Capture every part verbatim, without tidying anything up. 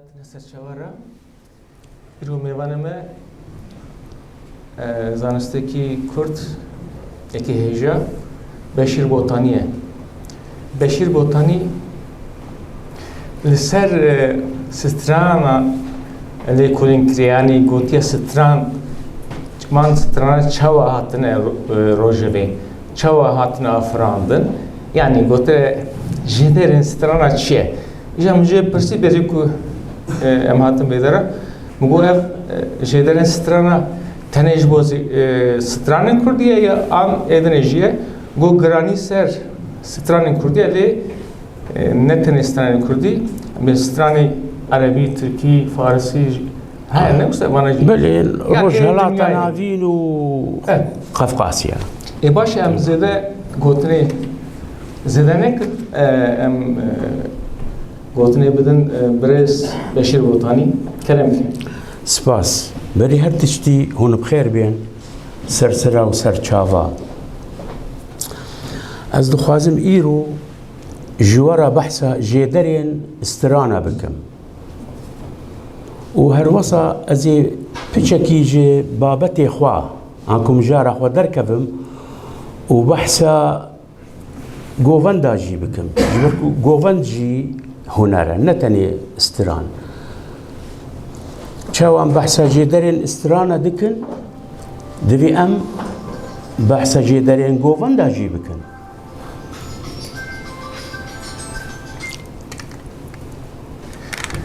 Ser çawa re? Îro mêvanê me, e, zanistekî Kurd, yekê hêja, Beşîr Botanî ye. Beşîr Botanî li ser, e, strana lêkolînkirê, yanî gotiye stran, man strana çawa hatine ro-, e, rojevê, çawa hatine afirandin, yanî gote jêderên strana çi ye? Îja min jê pirsî, berî ku, e, em hatin vê dera, min got ev, e, jêderên strana tenê ji bo zî-, e, stranên kurdî ye ya an êdinê jî ye? Got giranî ser stranên kurdî ye, lê, e, ne tenê stranên kurdî, bi stranê erebî, tirkî, farisî, he, ne wisa vana jî. Belê, ya, Rojhelata Navîn û Qefqasya. Ê baş e, em zêde gotinê zêde nekin, e, em, e, gotinê bidin, e, birêz Beşîr Botanî. Kerem ke. Spas. Berî her tiştî hûn bi xêr bên. Ser sira û ser çava. Ez dixwazim îro ji we re behsa jêderên strana bikim. Û herwesa ez ê piçekî ji babetê xwe, anku mijara xwe derkevim û behsa govenda jî bikim. Ji ber ku govend jî huner e, ne tenê stran. Çawa em behsa jêderên strana dikin, divê em behsa jêderên govenda jî bikin.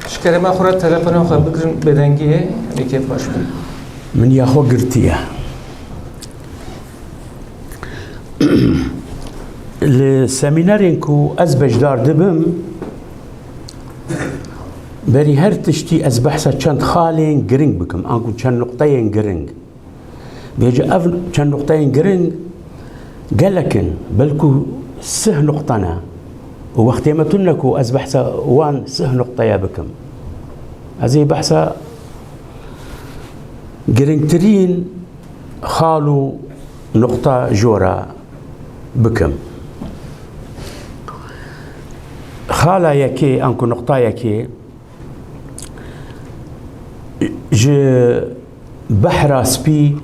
Ji kerema xwe re telefona xwe bigirin bêdengiyê, êkê baş bû. Min ya xwe girtiye. Li semînerên ku ez beşdar dibim, berî her tiştî ez behsa çend xalên giring bikim, anku çend nuqteyên giring. Vêca ev çend nuqteyên giring gelek in, belkû sih nuqte ne. Û wextê me tune ku ez behsa wan sih nuqteye bikim. Ez ê behsa giringtirîn xal û nuqta ji we re bikim. Xala yekê, anku nuqta yekê, ji Behra Spî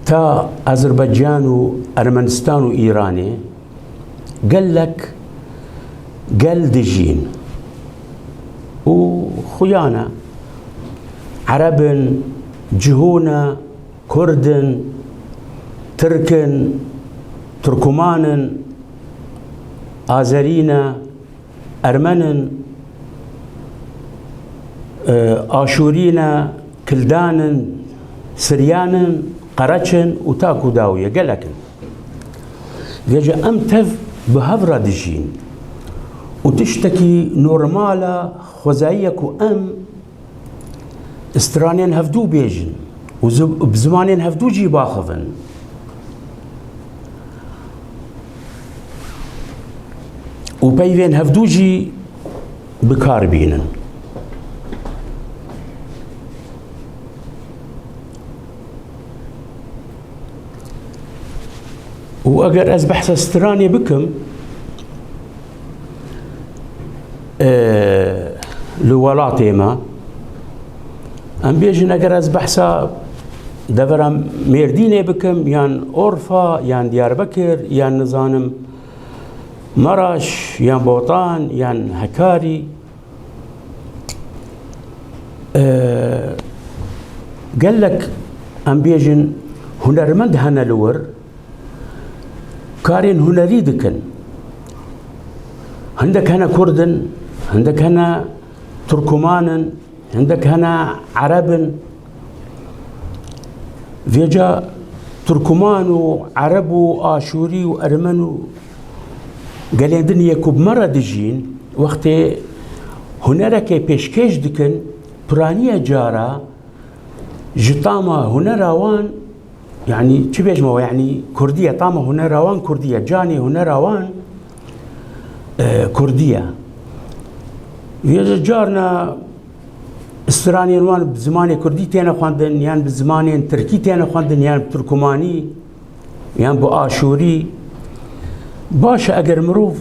ta Azerbaycan û Ermenistan û Îranê gelek gel dijîn û xuya ne. Ereb in, cihû ne, Kurd in, Tirk in, Turkuman in, Azerî ne, Ermen in, e, Aşûrî ne, Kildan in, Siryan in, Qereç in û tak û dawiyê gelek in. Vêca em tev bi hev re dijîn û tiştekî normal e, xwezayî ye ku em stranên hevdû bêjin û zi-, bi zimanên hevdû jî baxivin û peyvên hevdû jî bi kar bînin. Û eger ez behsa stranê bikim, e, li welatê me, em bêjin, eger ez behsa devera Mêrdînê bikim, yan Orfa, yan Diyarbekir, yan nizanim Meraş, yan Botan, yan Hekarî, e, gelek, em bêjin, hunermend hene li wir, karên hunerî dikin. Hindek hene Kurd in, hindek hene Turkuman in, hindek hene Ereb in. Vêca Turkuman û Ereb û Aşûrî û Ermen û gelên din yê ku bi me re dijîn, wextê hunerekê pêşkêş dikin, piraniye cara ji tama hunera wan, yanî çi bêjme we, yanî kurdî ye, tama hunera wan kurdî ye, canê hunera wan, e, kurdî ye. Vêca carna stranên wan bi zimanê kurdî têne xwendin, yan bi zimanên tirkî têne xwendin, yan bi turkumanî, yan bi aşûrî. Baş e, eger mirov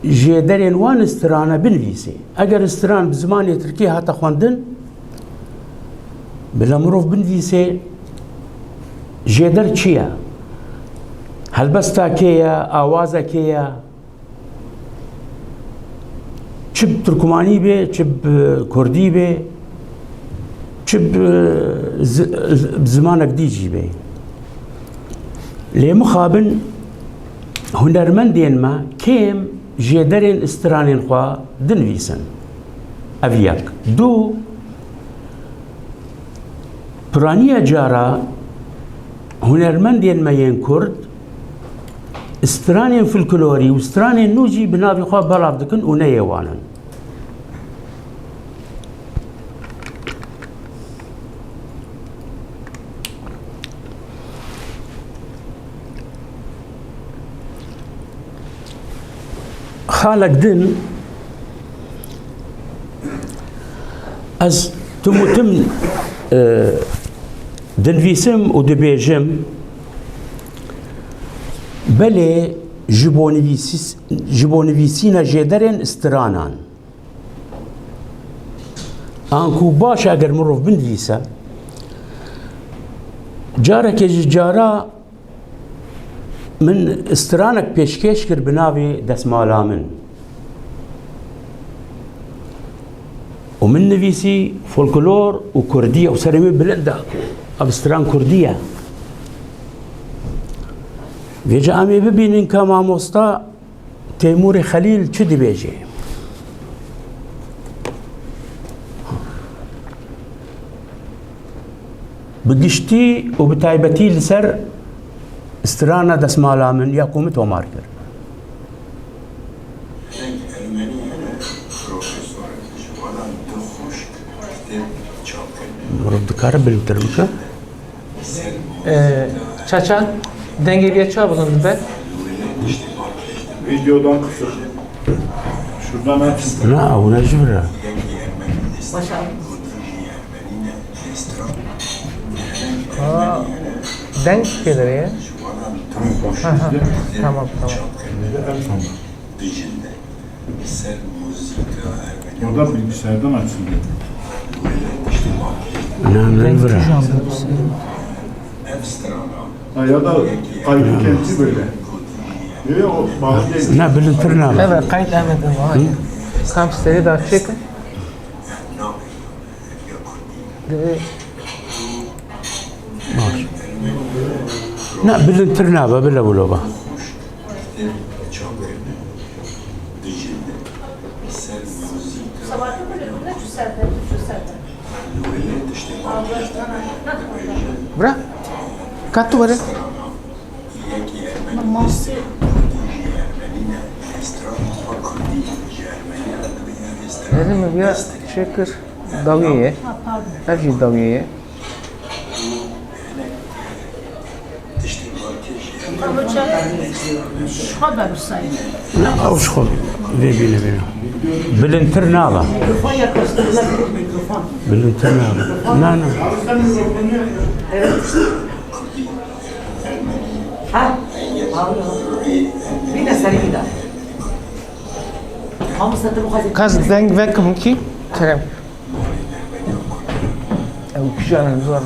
jêderên wan strana binivîsê. Eger stran bi zimanê tirkî hate xwendin, bila mirov binivîsê jêder çi ye? Helbesta kê ye? Awaza kê ye? Çi bi tirkmanî bê, çi bi kurdî bê, çi bi zi-, bi zimanek dî jî bê. Lê mixabin hunermendên me kêm jêderên stranên xwe dinivîsin. Ev yek. Du, piraniya cara hunermendên me yên kurd stranên folklorî û stranên nû jî bi navê xwe belav dikin û ne yê wan in. Xalek din ez tim û tim, e, dinivîsim û dibêjim, belê ji bo nivîsîs-, ji bo nivîsîna jêderên stranan. Anku baş eger mirov binivîse, carekê ji cara min stranek pêşkêş kir bi navê Desmala Min. Û min nivîsî folklor û kurdî ye û serê min bilind da ku ev stran kurdî ye. Vêca em ê bibînin ka mamosta Teymûrê Xelîl çi dibêje? Bi giştî û bi taybetî li ser strana Desmala Min ya ku min tomar kir. Mirov dikare bilintir bike? Ee, Çaça, dengê vê çawa bilind dibe? Videodan kısık. Şuradan aç. Na, ew ne ji vir e. Aa, deng gelir ya. Ha, ha. Tamam, tamam. O da bilgisayardan açılıyor. Na, ne vir e. Ha, ya da kaydı kendisi böyle. Yok, yok, o bağlı değil. Ne, bilintir ne? Evet, kayıt, evet, evet. Tam seri daha çek. Baş. Na, bilintir nabe, bile wilo ba. Bira, ka tu were. Dedim mi ya, çekir. Dawiyê ye. Ha, pardon. Her şey dawiyê ye. Ew ji xwe vê bîne bîne. Bilindtir nabe. Bilindtir nabe. Na, na. Kas deng vek hûn kî? Kerem. Ew kîjan e zor.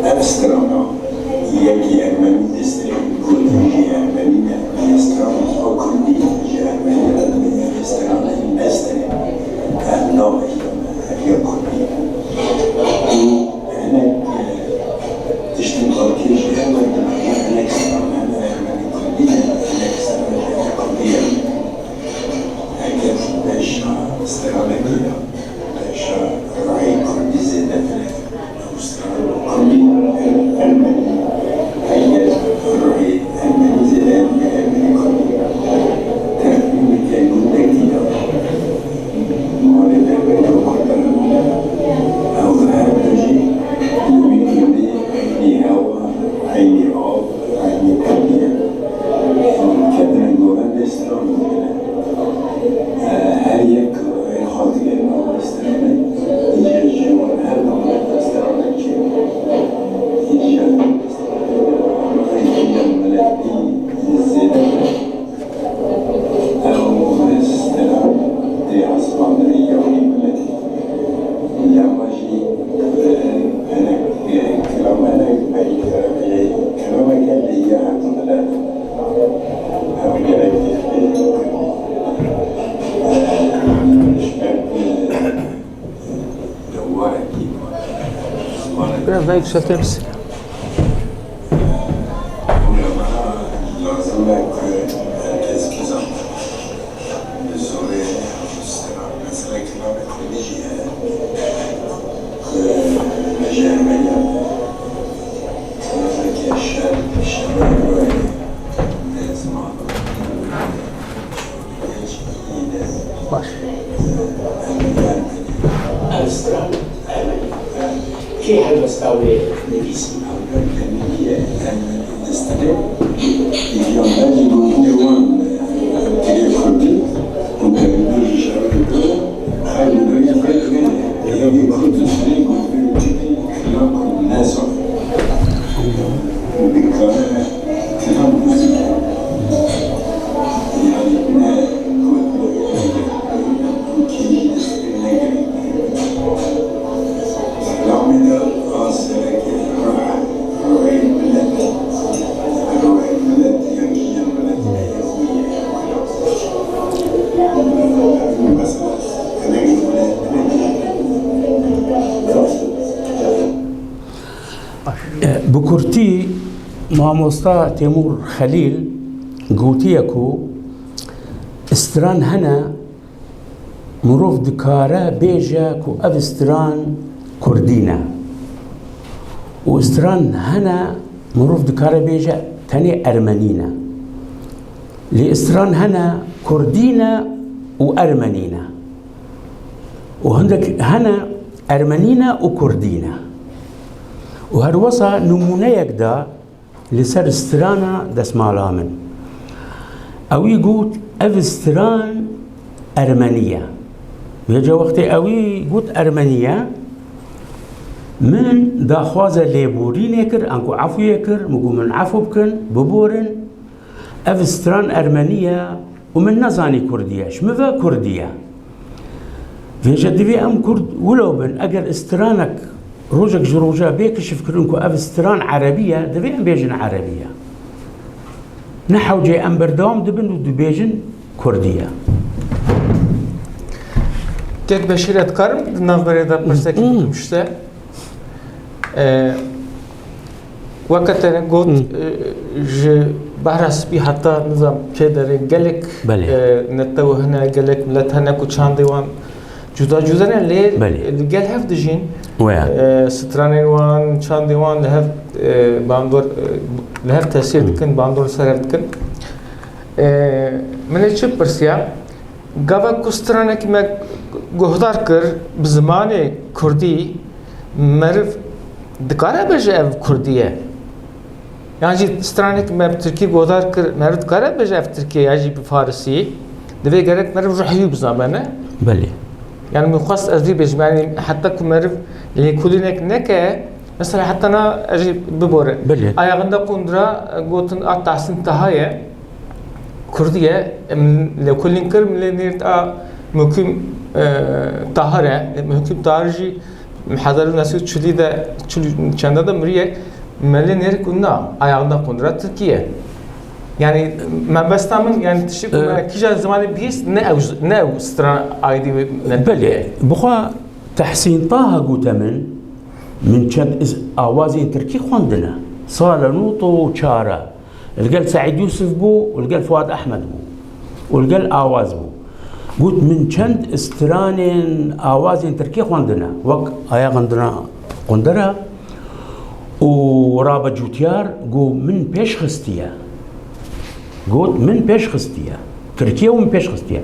Ev strana yekî ermenî destê kurdî jî ermenî ne, lê strana xwe kurdî ji ermenî re dibêje, lê stranê me strê. Ev navê ye me, ev ya kurdî ye. Û hinek, e, tiştên balkêş jî hene, hinek strana me ermenî kurdî ne. Yükseltelim. Lazim e ku herkes bizan. Bi zorê mesela kilamê Kurdî jî heye ku ji Ermeniyan kilameke şer, şer ne ziman. Baş. Ev stran Ermenî. Kê helbesta wê nivîsî? Bi kurtî, mamosta Têmûr Xelîl gotiye ku stran hene, mirov dikare bêje ku ev stran kurdî ne û stran hene, mirov dikare bêje tenê ermenî ne. Lê stran hene kurdî ne û ermenî ne. Û hindek hene ermenî ne û kurdî ne. Û her wesa nimûneyek da li ser strana desmala min. Ewî got, ev stran ermenî ye. Vêca wextê ewî got ermenî ye, min daxwaze lêborînê kir, anku efûyê kir, min got, min efû bikin, biborin. Ev stran ermenî ye û min nezanî kurdî ye. Ji min ve kurdî ye. Vêce divê em kurd wilo bin. Eger stranek rojek ji roja bê kişifkirin ku ev stran erebî ye, divê em bêjin erebî ye. Ne hewcê em berdewam dibin û dibêjin kurdî ye. Kek Beşîr, ez dikarim di navberê de pirsekî bikim ji te? E, Weke te got, e, ji Behra Spî heta nizam kê derê gelek, e, netew hene, gelek milet hene ku çandê wan cuda cuda ne, lê li gel hev dijîn. E, stranên wan, çandê wan li hev, e, bandor, e, li hev tesîr dikin, bandor li ser hev dikin. E, min ê çi pirsiya? Gava ku stranekî me guhdar kir bi zimanê kurdî, meriv dikare bêje ev kurdî ye? Yan jî stranekî me bi tirkî guhdar kir, meriv dikare bêje ev tirkî ye ya jî bi farisî? Divê gerek meriv ruhî wî bizane, ne? Belê. Yani min xwest ez vî bêjim, yani heta ku meriv lêkolînek neke, mesela heta na ez jî bibore. Belê. Ayaxinda qundra gotin a Tahsîn Taha ye. Kurdî ye, em lêkolîn kir, min lê nêrt a Muhkim, e, Tahir e. E, Muhkim Tahir jî hezar û neh sed û çilî de, çil çenda de miriye. Me lê nêr ku na, ayaxinda qundra Tirkî ye. Yani, mebesta min, yani, tiştê ku me kîjan zimanê bihîst, ne ew, ne ew stran aidî wê ne. Belê, bixwe Tehsîn Taha gote min, min çend iz-, awazên Tirkî xwendine. Sala nod û çar e. Li gel Seîd Yûsif bû û li gel Fuad Ehmed bû û li gel Awaz bû. Got, min çend stranên awazên tirkî xwendine, wek Ayaxindina Qundera û Rabe Cûtiyar, got, min pêş xistiye. Got, min pêş xistiye. Tirkiye û min pêş xistiye.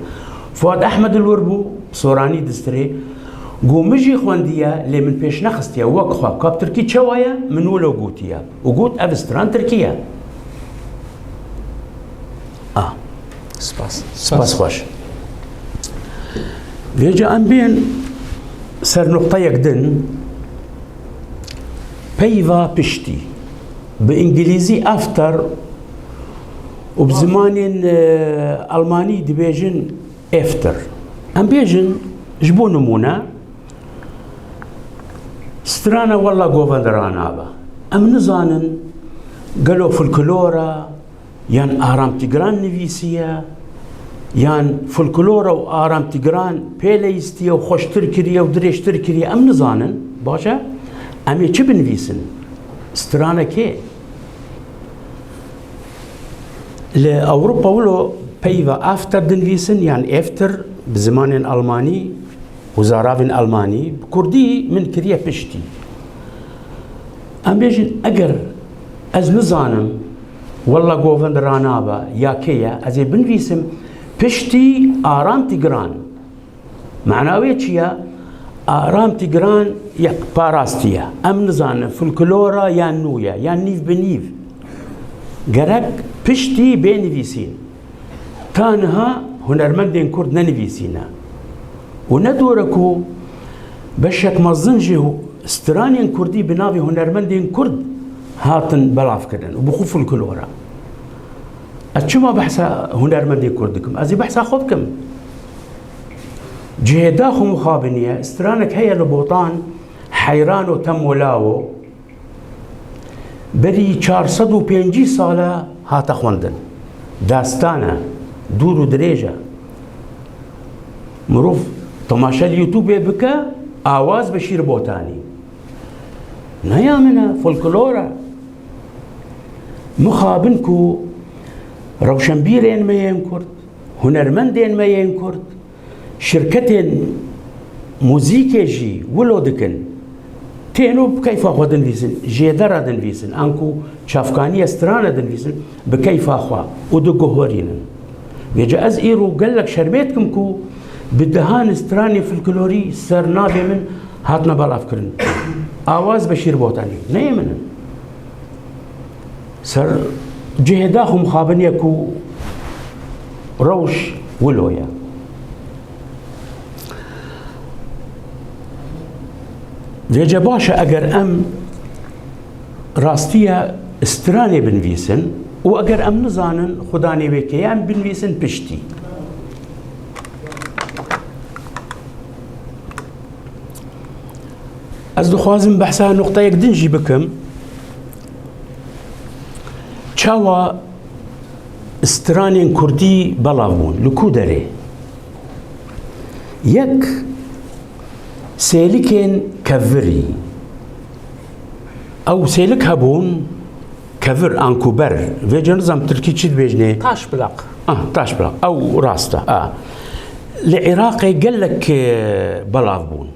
Fuad Ehmed li wir bû, Soranî distirê. Got, min jî xwendiye, lê min pêş nexistiye. Wek xwe, ka bi tirkî çawa ye, min wilo gotiye. û got, ev stran tirkî ye. Ah. Spas. Spas xweş. Vêca em bên ser nuqteyek din, peyva piştî, bi îngilîzî after û bi zimanên, e, almanî dibêjin efter. Em bêjin, ji bo nimûne, Strana Wella Govend Rana be. Em nizanin gelo folklor e, yan Aram Tîgran nivîsiye, yan folklor e û Aram Tîgran pê leyîstiye û xweştir kiriye û dirêjtir kiriye, em nizanin. Baş e? Em ê çi binivîsin? Stranekê li Ewropa wilo peyva after dinivîsin, yan efter bi zimanên Almanî û zaravên Almanî, bi Kurdî min kiriye piştî. Em bêjin, eger ez nizanim, wella govend ranabe, ya kê ye, ez ê binivîsim piştî Aram Tîgran. Mana wê çi ye? Aram Tîgran yek parastî ye. Em nizanin folklora yan nû ye, yan nîv bi nîv. Gerek piştî bê nivîsîn. Ta niha hunermendên Kurd nenivîsîne. Û ne dor e ku beşek mezin ji hu-, stranên Kurdî bi navê hunermendên Kurd hatin belavkirin û bi xwe folklora. Ez çima behsa hunermendê Kurd dikim? Ez ê behsa xwe bikim. Cihê dax û mixabinî ye, stranek heye li Botan, Heyran û Temolawo, berî çar sed û pêncî sale hate xwendin. Destan e, dûr û dirêj e. Mirov temaşe li YouTubeê bike, Awaz Beşîr Botanî. Ne ya min e, folklor e. Mixabin ku rewşenbîrên me yên Kurd, hunermendên me yên Kurd, şirketên muzîkê jî wilo dikin. Tên û bi keyfa xwe dinivîsin, jêdera dinivîsin, anku çavkaniya strana dinivîsin, bi keyfa xwe û diguherînin. Vêca ez îro gelek şermê dikim ku bi dehan stranên folklorî ser navê min hatine belavkirin. Awaz Beşîr Botanî, neyê min in. Ser cihê dax û mixabinê ku rewş wilo ye. Vêce baş e, eger em rastiya stranê binivîsin û eger em nizanin xudanê wê kê ye, em binivîsin piştî. Ez dixwazim behsa nuqteyek din jî bikim. Çawa stranên Kurdî belav bûn? Li ku derê? Yek, sêlikên kevirî. Ew sêlik hebûn, kevir, anku ber. Vêca nizam tirkî çi dibêjinê? Taşplak. Ah, taşplak. Ew rast e. Ah. Li Iraqê gelek, e, belav bûn.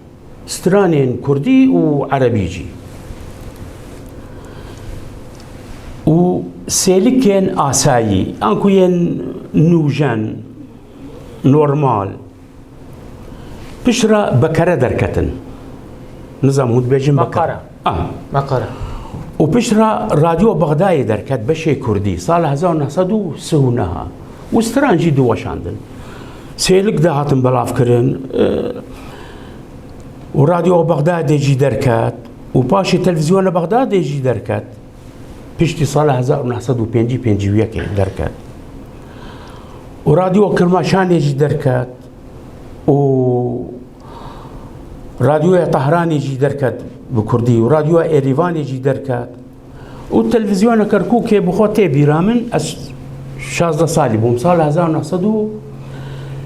Stranên Kurdî û Erebî jî. Û sêlikên asayî, anku yên nûjen, normal, piştre bi kere derketin. Nizam hûn dibêjin bi kere. Makara. Ah. Makara. Û piştre Radyo Bexdayê derket, beşê Kurdî, sala hezar û neh sed û sî û neh. Û stran jî diweşandin. Sêlik dihatin belavkirin, e, û Radyo Bexdadê jî derket û paşê Televîzyona Bexdadê jî derket. Piştî sala hezar û neh sed û pêncî pêncî û yekê derket. Û Radyo Kirmaşanê jî derket û Radyoya Tehranê jî derket bi Kurdî û Radyoya Êrîvanê jî derket. Û Televîzyona Kerkûkê bi xwe tê bîra min, ez şazdeh salî bûm, sala hezar neh sed û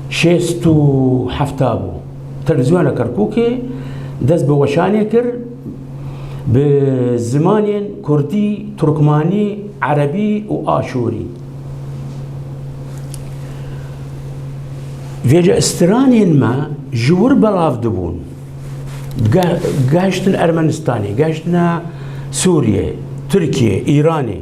şêst û heft bû. Televîzyona Kerkûkê dest bi weşanê kir, bi zimanên Kurdî, Turkmanî, Erebî û Aşûrî. Vêca stranên me ji wir belav dibûn. Ge-, gehiştin Ermenistanê, gehiştine Sûriyê, Tirkiyê, Îranê.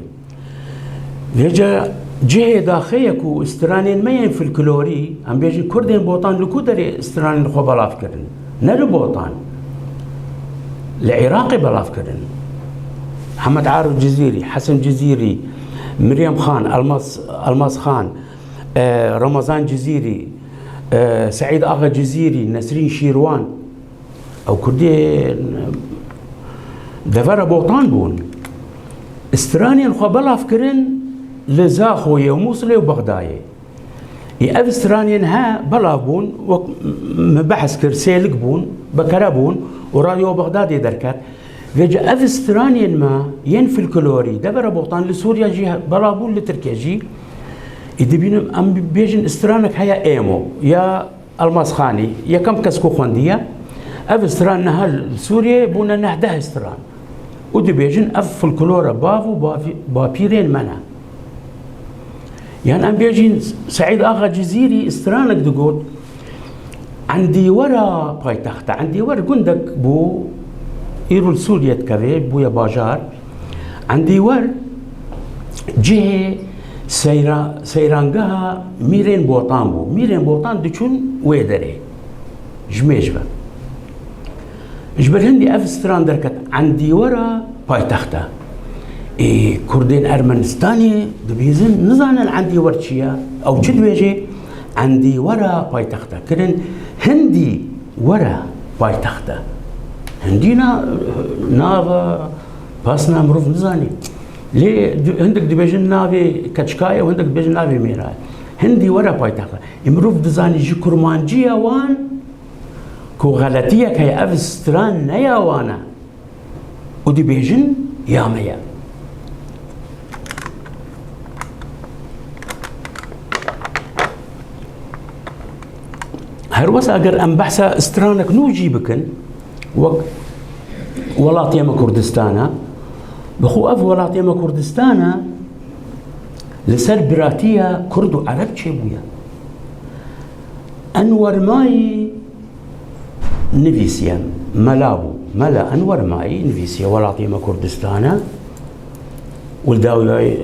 Vêca cihê daxê ye ku stranên me yên folklorî, em bêjin Kurdên Botan li ku derê stranên xwe belav kirin? Ne li Botan. Li Iraqê belav kirin. Hemed Arif Cizîrî, Hesen Cizîrî, Meryem Xan, Elmas, Elmas Xan, e, Ramazan Cizîrî, e, Seîd Axa Cizîrî, Nesrîn Şîrwan, ew Kurdên devera Botan bûn. Stranên xwe belav kirin li Zaxoyê û Mûsilê û Bexdayê. Ê ev stranên he belav bûn, wek me behs kir, sêlik bûn, bekere bûn û Radyo Bexdadê derket. Vêca ev stranên me yên folklorî, devera Botan li Sûriye jî he-, belav bûn, li Tirkiye jî. Ê dibînim, em bêjin stranek heye Êmo ya Elmas Xanî, yekem kes ku xwendiye. Ev stran niha li Sûriyê bûne neh deh stran. û dibêjin ev folklora bav û bavî-, bapîrên me ne. Yan em bêjin Seîd Axa Cizîrî stranek digot, Endîwera paytexta. Endîwer gundek bû, îro li Sûriye dikeve, bûye bajar. Endîwer cihê seyra-, seyrangeha Mîrên Botan bû. Mîrên Botan diçûn wê derê. Ji mêj ve. Ji ber hindî ev stran derket, Endîwera paytexta. Ê, Kurdên Ermenistanê dibihîzin, nizanin Endîwer çi ye? Ew çi dibêje? Endîwera paytexta. Kirin hindî were paytexta. Hindî na-, nava pasna mirov nizanî. Lê di-, hindik dibêjin navê keçika ye û hindik dibêjin navê mêra ye. Hindî were paytexta. Ê, mirov dizanî ji kurmanciya wan ku xeletiyek heye, ev stran ne ya wan e. Û dibêjin ya me ye. Her wesa eger em behsa stranek nû jî bikin, wek welatê me Kurdistan e, bi xwe ev welatê me Kurdistan e, li ser biratiya Kurd û Ereb çêbûye. Enwer Mayî nivîsiye, mela bû. Mela Enwer Mayî nivîsiye, welatê me Kurdistan e û li dawiyê,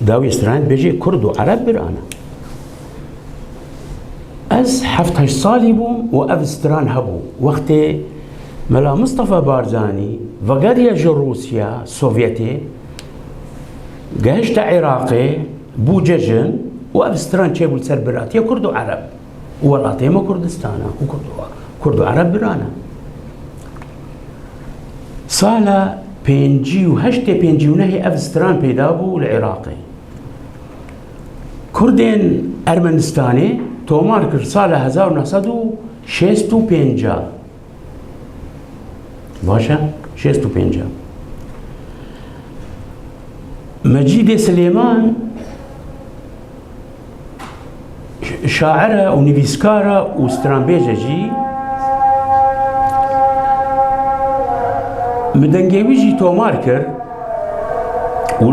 dawiyê stranê dibêje Kurd û Ereb bir ana. Ez heft heşt salî bûm û ev stran hebû. Wextê Mela Mistefa Barzanî vegeriya ji Rûsya, Sovyetê, gehişte Iraqê, bû cejin û ev stran çêbû li ser biratiya Kurd û Ereb. Û welatê me Kurdistan e û Kurd û, Kurd û Ereb biran e. Sala pêncî û heştê, pêncî û nehê ev stran peyda bû li Iraqê. Kurdên Ermenistanê tomar kir sala hezar û neh sed û şêst û pênc. Baş e? Şêst û pênc. Mecîdê Silêman şair e û nivîskar e û stranbêj e jî. Min dengê wî jî tomar kir û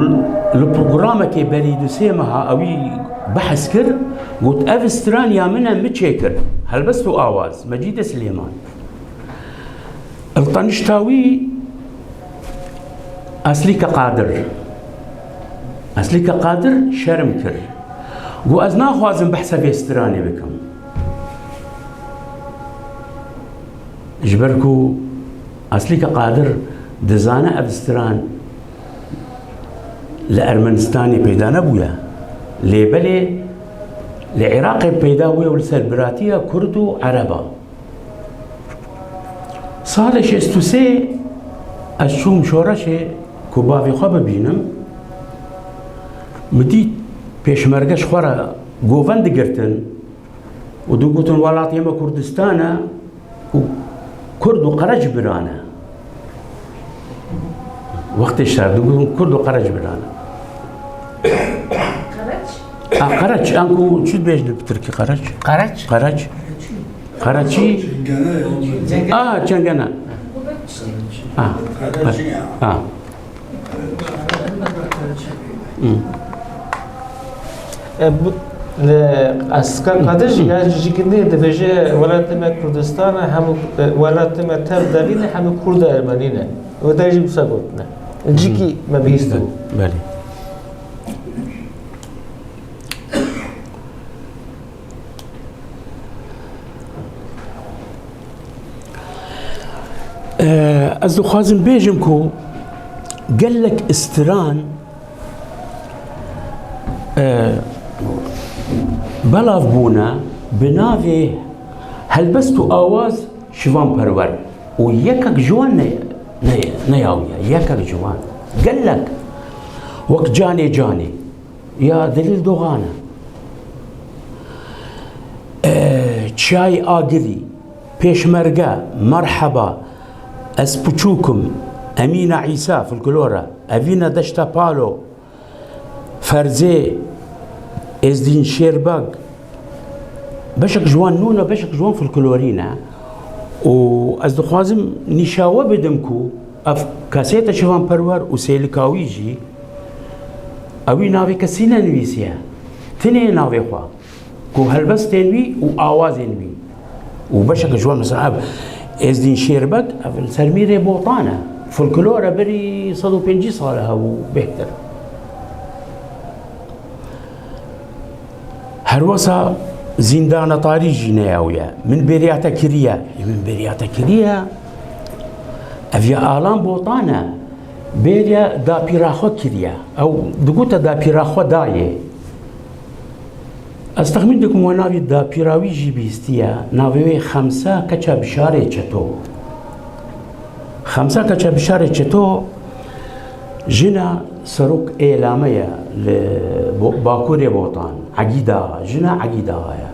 li programekê berî du sê meha ewî behs kir, got, ev stran ya min e, min çêkir. Helbest û awaz, Mecîdê Silêman. Li tenişta wî Eslîke Qadir. Eslîke Qadir şerm kir. Got, ez naxwazim behsa vê stranê bikim. Ji ber ku Eslîke Qadir dizane ev stran li Ermenistanê peyda nebûye. Lê belê li Iraqê peyda bûye û li ser biratiya Kurd û Ereba. Salê şêst û sê ez çûm şoreşê ku bavê xwe bibînim. Min dît pêşmerge ji xwe re govend digirtin û digotin, welatê me Kurdistan e û Kurd û Qerec biran e. Wextê şer digotin Kurd û Qerec biran e. Qereç? A, Qereç. Anku çi dibêjin bi Tirkî Qereç? Qereç? Qereç. Qereçî? Çengene ya. Çengene. A, çengene. A. A. Hı. E, bu, e, Eslîke Qadir jî, hı, ya jî gindî dibêje welatê me Kurdistan e, hemû, e, welatê me tev devî ne, hemû Kurd û Ermenî ne. Wê de jî wisa gotine. Cîkî, hı, me bihîst bû. Belê. Ee, ez dixwazim bêjim ku gelek stran, ee, belav bûne bi navê helbest û awaz şivan perwer û yekek ji wan ne, ne, neyawiye, yekek ji wan. Gelek wek Canê Canê. Ya Delîl Doxan e. Ee, Çiyayê Agirî, Pêşmerge, Merheba, Ez Piçûk Im, Emîna Îsa, folklor e, Evîna Deşta Palo, Ferzê, Êzdîn Şêrbeg, beşek ji wan nû ne, beşek ji wan folklorî ne. Û ez dixwazim nîşa we bidim ku Ev kaseta Şivan Perwer û sêlika wî jî, ewî navê kesî nenivîsiye. Tinê navê xwe. Ku helbestên wî û awazên wî. Û beşeke ji wan, mesela ev Êzdîn Şêrbek, ev li ser mîrê Botan e. Folklor e, berî sed û pêncî sal e hebû bêhtir. Her wesa Zîndana Tarî jî neya wî ye. Min bêriya te kiriye. Ê min bêriya te kiriye. Ev ya Alan Botan e. Bêriya dapîra xwe kiriye. Ew digote dapîra xwe dayê. Ez texmîn dikim we navê dapîra wî jî bihîstiye. Navê wê Xemsa Keça Bişarê Çeto. Xemsa Keça Bişarê Çeto jina Serok Êlame ye li Bo-, Bakurê Botan. Egîda, jina Egîda ye.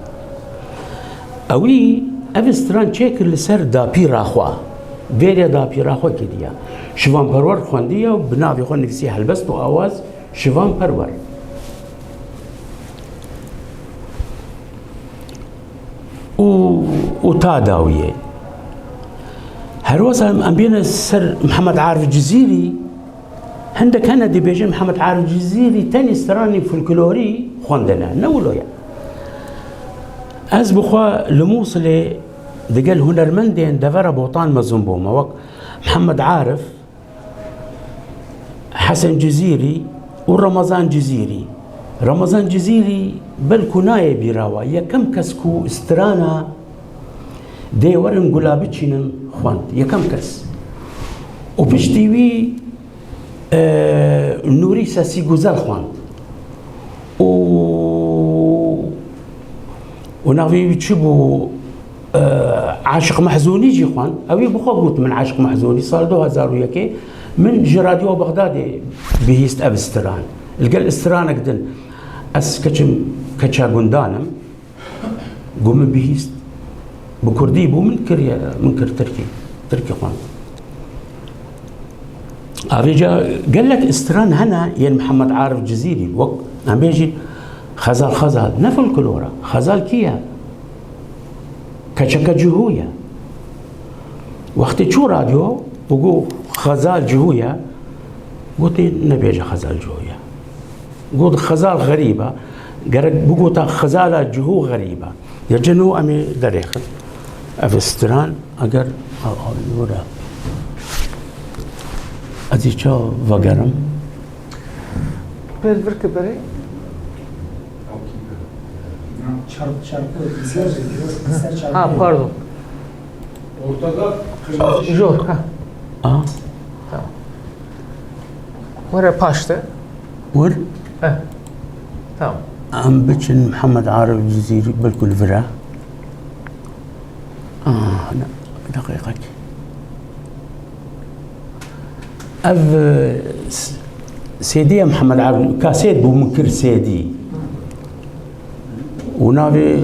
Ewî ev stran çêkir li ser dapîra xwe. Bêriya dapîra xwe kiriye. Şivan Perwer xwendiye û bi navê xwe nivîsiye helbest û awaz Şivan Perwer. Û, û ta dawiyê. Her wesa em, em bêne ser Mihemed Arif Cizîrî, hindek hene dibêjin Mihemed Arif Cizîrî tenê stranên folklorî xwendine. Ne wilo ye. Ez bi xwe li Mûsilê digel hunermendên devera Botan mezin bûme, wek Mihemed Arif, Hesen Cizîrî û Ramazan Cizîrî. Ramazan Cizîrî belkû nayê bîra we. Yekem kes ku strana Dê werin gula biçînin xwend. Yekem kes. Û piştî wî, e, Nûrî Sesî Guzel xwend. Û, û navê wî çi bû? E, Aşiq Mehzûnî jî xwend. Ew ê bi xwe got, min Aşiq Mehzûnî sal du hazar û yekê min ji Radyo Bexdadê bihîst ev stran. Li gel stranek din ez keçim, keça gundan im. Got min bihîst. Bi kurdî bû, min kiriye, min kir tirkî. Tirkî xwend. Ayrıca gelek stran hene yên Mihemed Arif Cizîrî, wek em bêjî Xezal Xezal. Ne folklor e. Xezal kî ye? Keçeke Cihû ye. Wextê çû radyo û got Xezal Cihû ye, gotê nebêje Xezal Cihû ye. Got Xezal xerîb e. Gerek bigota Xezala Cihû xerîb e. Ya ceno em ê derêxin. Ev stran eger a, a, were. Ez ê ça vegerim? Pêl vir ki berê. Çarp, çarpı, ser, ser çarpı. Ha, pardon. Ortada kırmızı. Jor, ha. A? Tamam. Were paşte. Wir? Eh. Tamam. Em biçin Mihemed Arif Cizîrî bilkul vira. Ah, ne, deqîqek. Ev, e, s-, C D ye Mihemed Arif, kasêt bû min kir C D. Û navê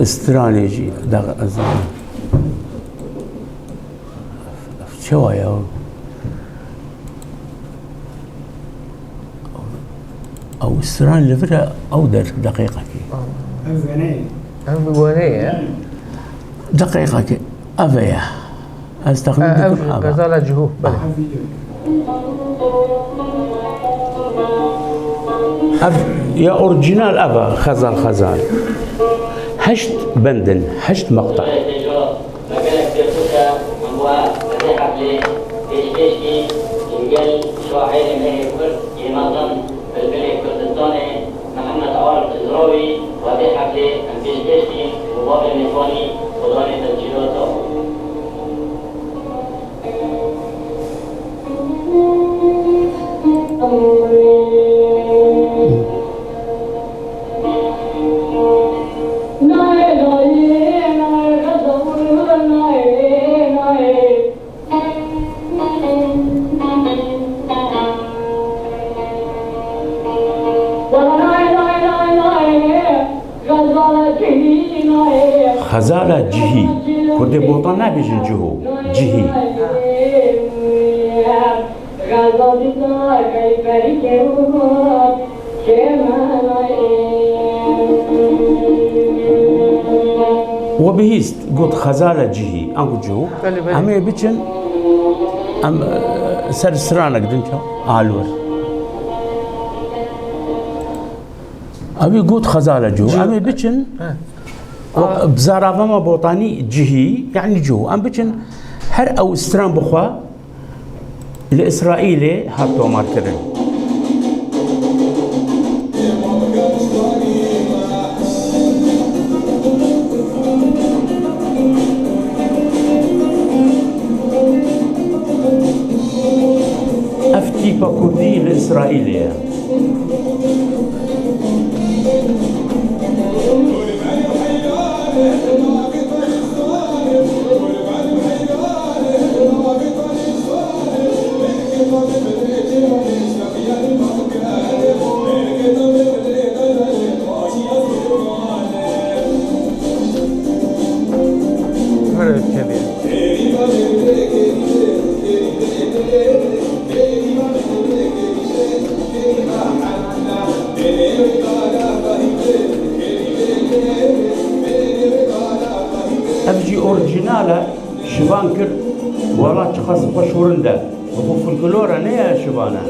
stranê jî, da, ez, çawa ya? Ew stran li vir e, ew der deqîqekê. Ev wêne ye. Ev wêne ye. Deqîqekê. Ev e ye. Ez texmîn dikim ev e. Gazala Cihû, belê. Ev ya orîjînal ev e, Xezal Xezal. Heşt bend in, heşt meqta. Me gelek pêxûs e, min we bi vê heflê pêşkêş kî, li gel şaîrê me yê Kurd yê mezin, bilbilê Kurdistanê, Mihemed Arif Cizrawî, we vê heflê em pêşkêş kî, û bavê mêvanî xwedanê tescîlata. Xezala cihî. Kurdê Botan nabêjin ciho. Cihî. We bihîst, got xezala cihî, anku ciho. Belê, belê. Em ê biçin, em, e, Ser stranek din çaw alwer. Ew ê got xezale cû. Cû. Em ê biçin. He. Bi zaravama botanî cihî, yani cû. Em biçin her ew stran bixwe li Îsraîlê hat tomarkirin. Ev tîpa kurdî li Îsraîlê ye. Ev jî orîjînal e. Şivan kir, wela çiqas xweş hûrind e. Bi xwe folklor e, ne ya şivan e.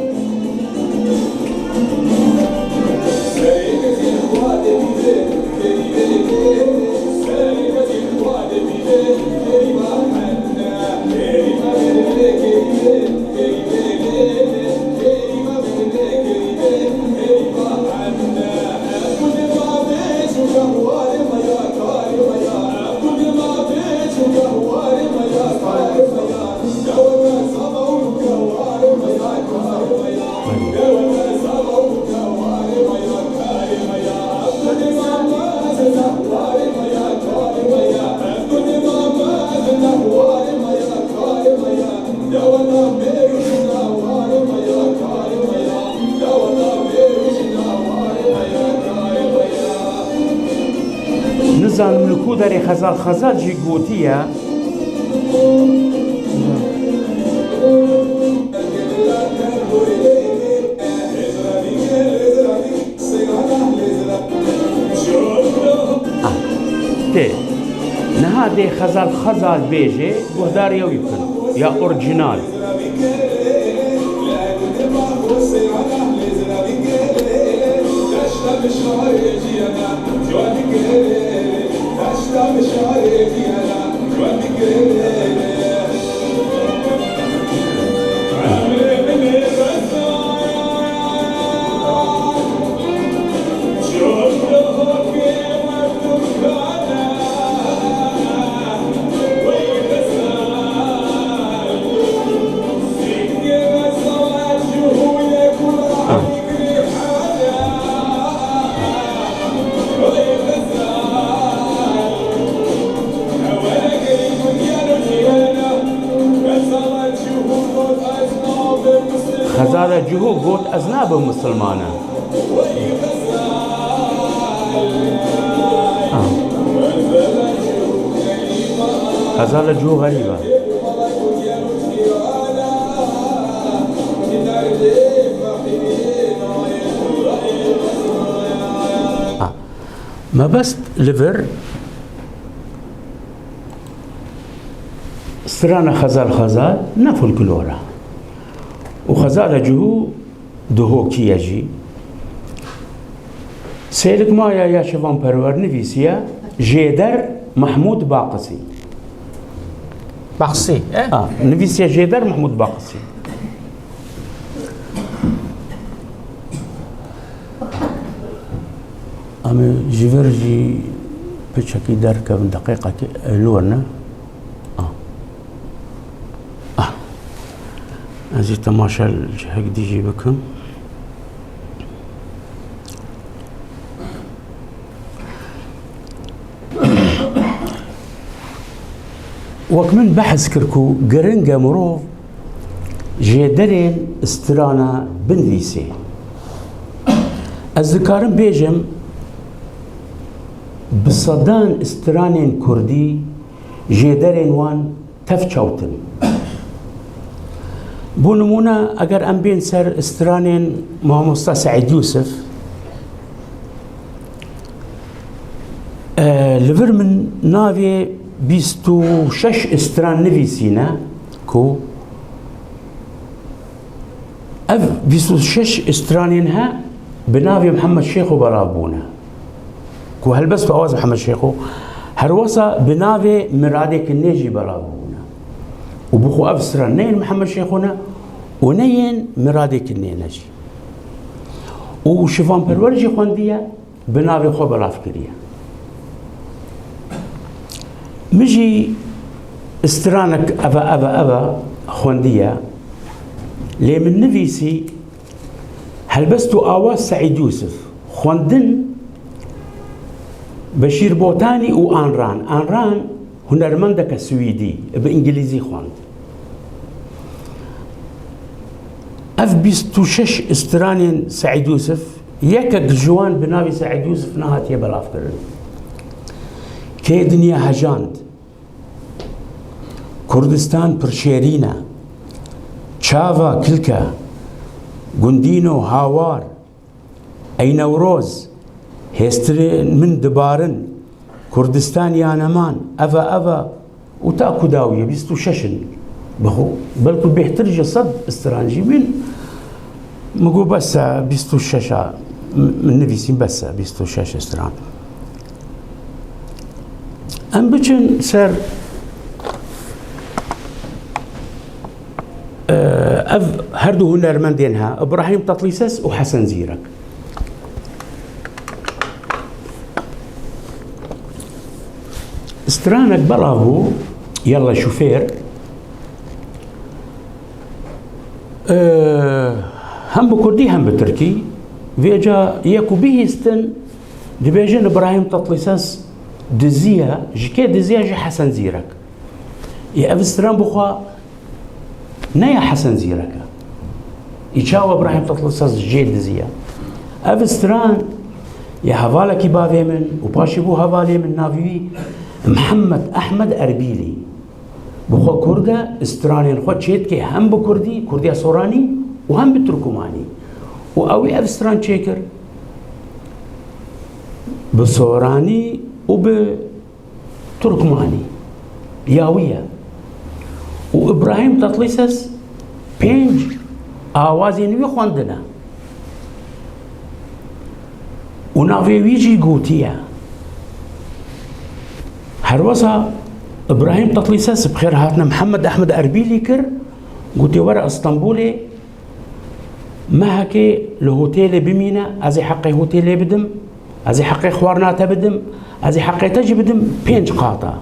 Nizanim li ku derê Xezal Xezal jî gotiye. Ah, tê. Niha dê Xezal Xezal bêjê, guhdarî wî bikin. Ya orîjînal. Xezala Cihû got, ez nabim misilmane. Ah. Xezala Cihû xerîb e. Ah. Mebest li vir strana Xezal Xezal ne folklor e. Û Xezala Cihû Duhokî ye jî. Sêlik Maya ya Şivan Perwer nivîsiye, Jêder Mahmûd Baqisî. Baqisî, e? Ha, nivîsiye Jêder Mahmûd Baqisî. Em ê ji vir jî piçekî derkevin, deqîqekî li wir ne. Ah. Ah. Ez jî temaşe li cihek dî jî bikim. Wek min behs kir ku giring e mirov jêderên strana binivîsê. Ez dikarim bêjim, bi sedan stranên kurdî jêderên wan tev çewt in. Bo nimûne, eger em bên ser stranên Mamosta Seîd Yûsif, e, li vir min navê bîst û şeş stran nivîsîne ku Bîst û şeş stranên he bi navê Mihemed Şêxo belav bûne. Ku helbest û awaz Mihemed Şêxo, herwesa bi navê Miradê Kinnê jî belav bûne. Û bi xwe ev stran ne yên Mihemed Şêxo ne û ne yên Miradê Kinnê ne jî. Û Şivan Perwer jî xwendiye, bi navê xwe belav kiriye. Min jî stranek eve, eve, eve xwendiye, lê min nivîsî helbest û awaz Seîd Yûsif, xwendin Beşîr Botanî û Anran. Anran hunermendeke Swîdî, bi îngilîzî xwend. Ev bîst û şeş stranên Seîd Yûsif, yekek ji wan bi navê Seîd Yûsif nehatiye belavkirin. Kê dinya hejand, Kurdistan pir şêrîn e, çava kilk e, gundîno hawar, Ey Newroz, hêstirên min dibarin, Kurdistan ya neman, eve, eve, û ta ku dawiyê bîst û şeş in. Bi xwe, belku bêhtir ji sed stran jî bîn. Min got, bes e, bîst û şeş a, min nivîsîn, bes e, bîst û şeş stran. Em biçin ser, e, ev her du hunermendên he, Îbrahîm Tatlîses û Hesen Zîrek. Stranek belav bû, Yalla Şofêr, e, hem bi kurdî hem bi tirkî. Vêca yê ku bihîstin, dibêjin Îbrahîm Tatlîses diziye, ji kê diziye? Ji Hesen Zîrek. Ê ev stran bi xwe ne ya Hesen Zîrek e. Ê çawa Îbrahîm Tatlîses jê diziye? Ev stran ya hevalekî bavê min û paşê bû hevalê min, navê wî Mihemed Ehmed Erbîlî. Bi xwe kurd e, stranên xwe çêdike hem bi kurdî, kurdiya soranî û hem bi tirkumanî. Û ew ê ev stran çêkir bi soranî û bi turkmanî. Ya wî ye. Û Îbrahîm Tatlîses pênc awazên wî xwendine. Û navê wî jî gotiye. Herwesa Îbrahîm Tatlîses bi xêr hatine Mihemed Ehmed Erbîlî kir, gotê, were Stenbolê, mehekê li hotêlê bimîne, ez ê heqê hotêlê bidim, ez ê heqê xwarina te bidim, ez ê heqê te jî bidim pênc qat e.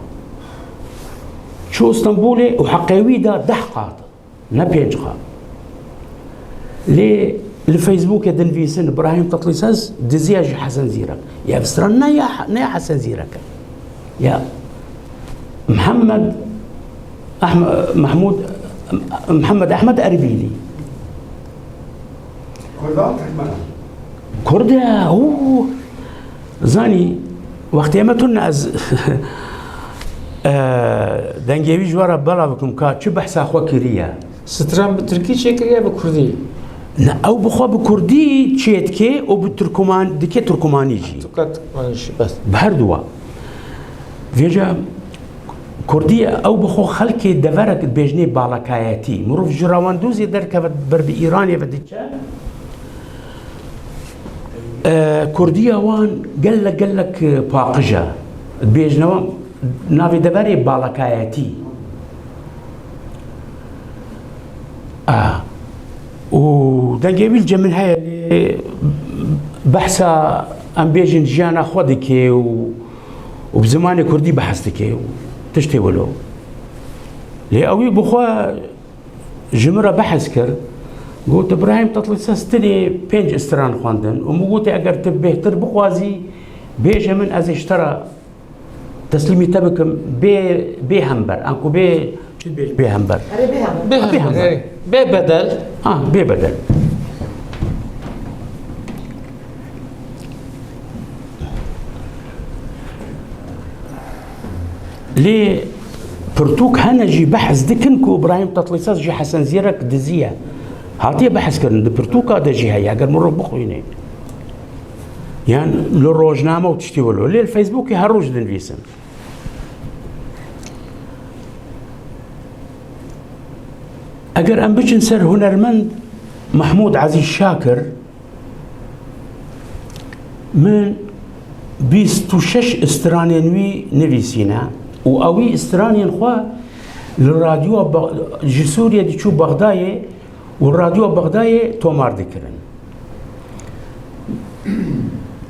Çû Stenbolê û heqê wî da deh qat, ne pênc qat. Lê li Facebookê dinivîsin Îbrahîm Tatlîses diziya ji Hesen Zîrek. Ya ev stran ne ya, ne ya Hesen Zîrek e. Ya Mihemed Ehme-, Mehmûd, Mihemed Ehmed Erbîlî. Kurdan, Tirkmen? Kurd e, û zanî, wextê me tune ez, e, dengê wî ji we re belav bikim ka çi behsa xwe kiriye. Stran bi tirkî çêkiriye, bi kurdî? Ne, ew bi xwe bi kurdî çê dike û bi tirkuman-, dike tirkumanî jî. Tirka tirkumanî jî, bes. Bi her duwa. Vêca kurdî ew bi xwe xelkê deverek dibêjinê balakayetî. Mirov ji rewandûzê derkeve ber bi Îranê ve diçe. E, kurdiya wan gelek, gelek, e, paqij e. Dibêjine wan navê deverê balakayetî. A, û dengê wî li cem min heye, lê behsa, em bêjin, jiyana xwe dike û, û bi zimanê kurdî behs dike û tiştê wilo. Lê ewî bi xwe ji min re behs kir, got, Îbrahîm Tatlîses tenê pênc stran xwendin û min gotê, eger tu bêhtir bixwazî, bêje min, ez ê ji te re teslîmî te bikim, bê, bê hember. Anku bê, çi dibêj bê hember? Erê, bê hember. Bê hember, erê. Bê bedel. Ha, bê bedel. Lê pirtûk hene jî behs dikin ku Îbrahîm Tatlîses ji Hesen Zîrek diziye. Hatiye behs kirin, di pirtûka de jî heye, eger mirov bixwîne. Yan li rojname û tiştê wilo. Lê li Facebookê her roj dinivîsin. Eger em biçin ser hunermend, Mehmûd Ezîz Şakir, min bîst û şeş stranên wî nivîsîne û ewî stranên xwe li radyoya Be-, ji Sûriyê diçû Bexdayê û radyoya Bexdayê tomar dikirin.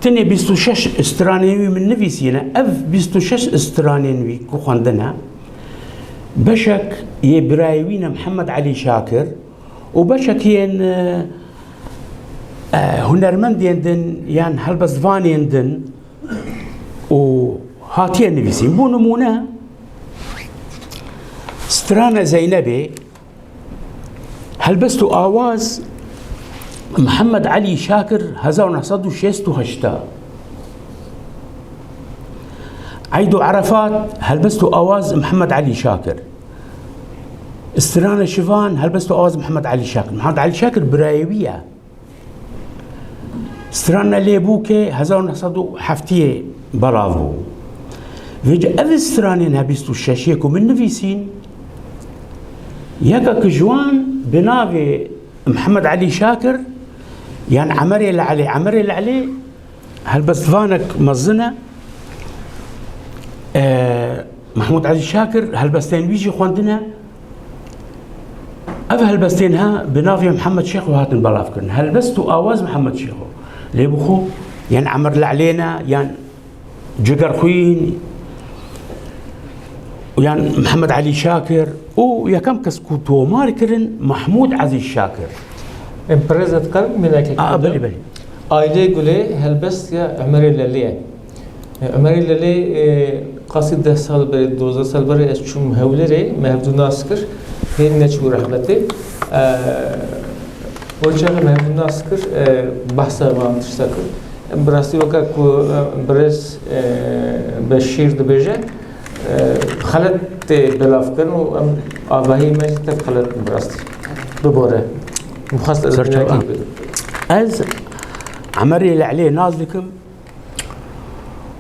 Tenê bîst û şeş stranên wî min nivîsîne. Ev bîst û şeş stranên wî ku xwendine, beşek yê birayê wî ne Mihemed Elî Şakir û beşek yên, e, e, hunermendên din yan helbestvanên din û hatiye nivîsîn. Bo nimûne, strana Zeynebê, helbest û awaz Mihemed Elî Şakir, hezar neh sed û şêst û heşt. Eyd û Erefat, helbest û awaz Mihemed Elî Şakir. Strana Şivan, helbest û awaz Mihemed Elî Şakir. Mihemed Elî Şakir birayê wî ye. Strana Lêbûkê hezar neh sed û heftiyê belav bû. Vêca ev stranên he bîst û şeşê ku min nivîsîn, yekek ji wan bi navê Mihemed Elî Şakir, yan Emerê Le'lê, Emerê Le'lê helbestvanek mezin e. E, Mehmûd Ezîz Şakir helbestên wî jî xwendine. Ev helbestên he bi navê Mihemed Şêxo hatin belavkirin. Helbest û awaz Mihemed Şêxo. Lê bi xwe yan Emer Le'lê ne, yan Cigerxwîn, yan Mihemed Elî Şakir û yekem kes ku tomar kirin Mehmûd Ezîz Şakir. Em pirêz ez dikarim mînakek A, bixwim? Belê, belê. Ailê Gulê helbest ya Emerê Lelê ye. Emerê Lelê, e, qasî deh sal berê, dozdeh sal berê ez çûm Hewlêrê, me hevdû nas kir, hê neçû rehmetê. E, o çaxê me hevdû nas kir, e, behsa van tişta kir. Em bi rastî weke ku, e, birêz, e, Beşîr dibêje, e, xelet tê belavkirin û em agahî me jî tek xelet in bi rastî. Bibore. Min xwest ez Serçe-, vînekê ha. bidim. Ez Emerê Le'lê nas dikim.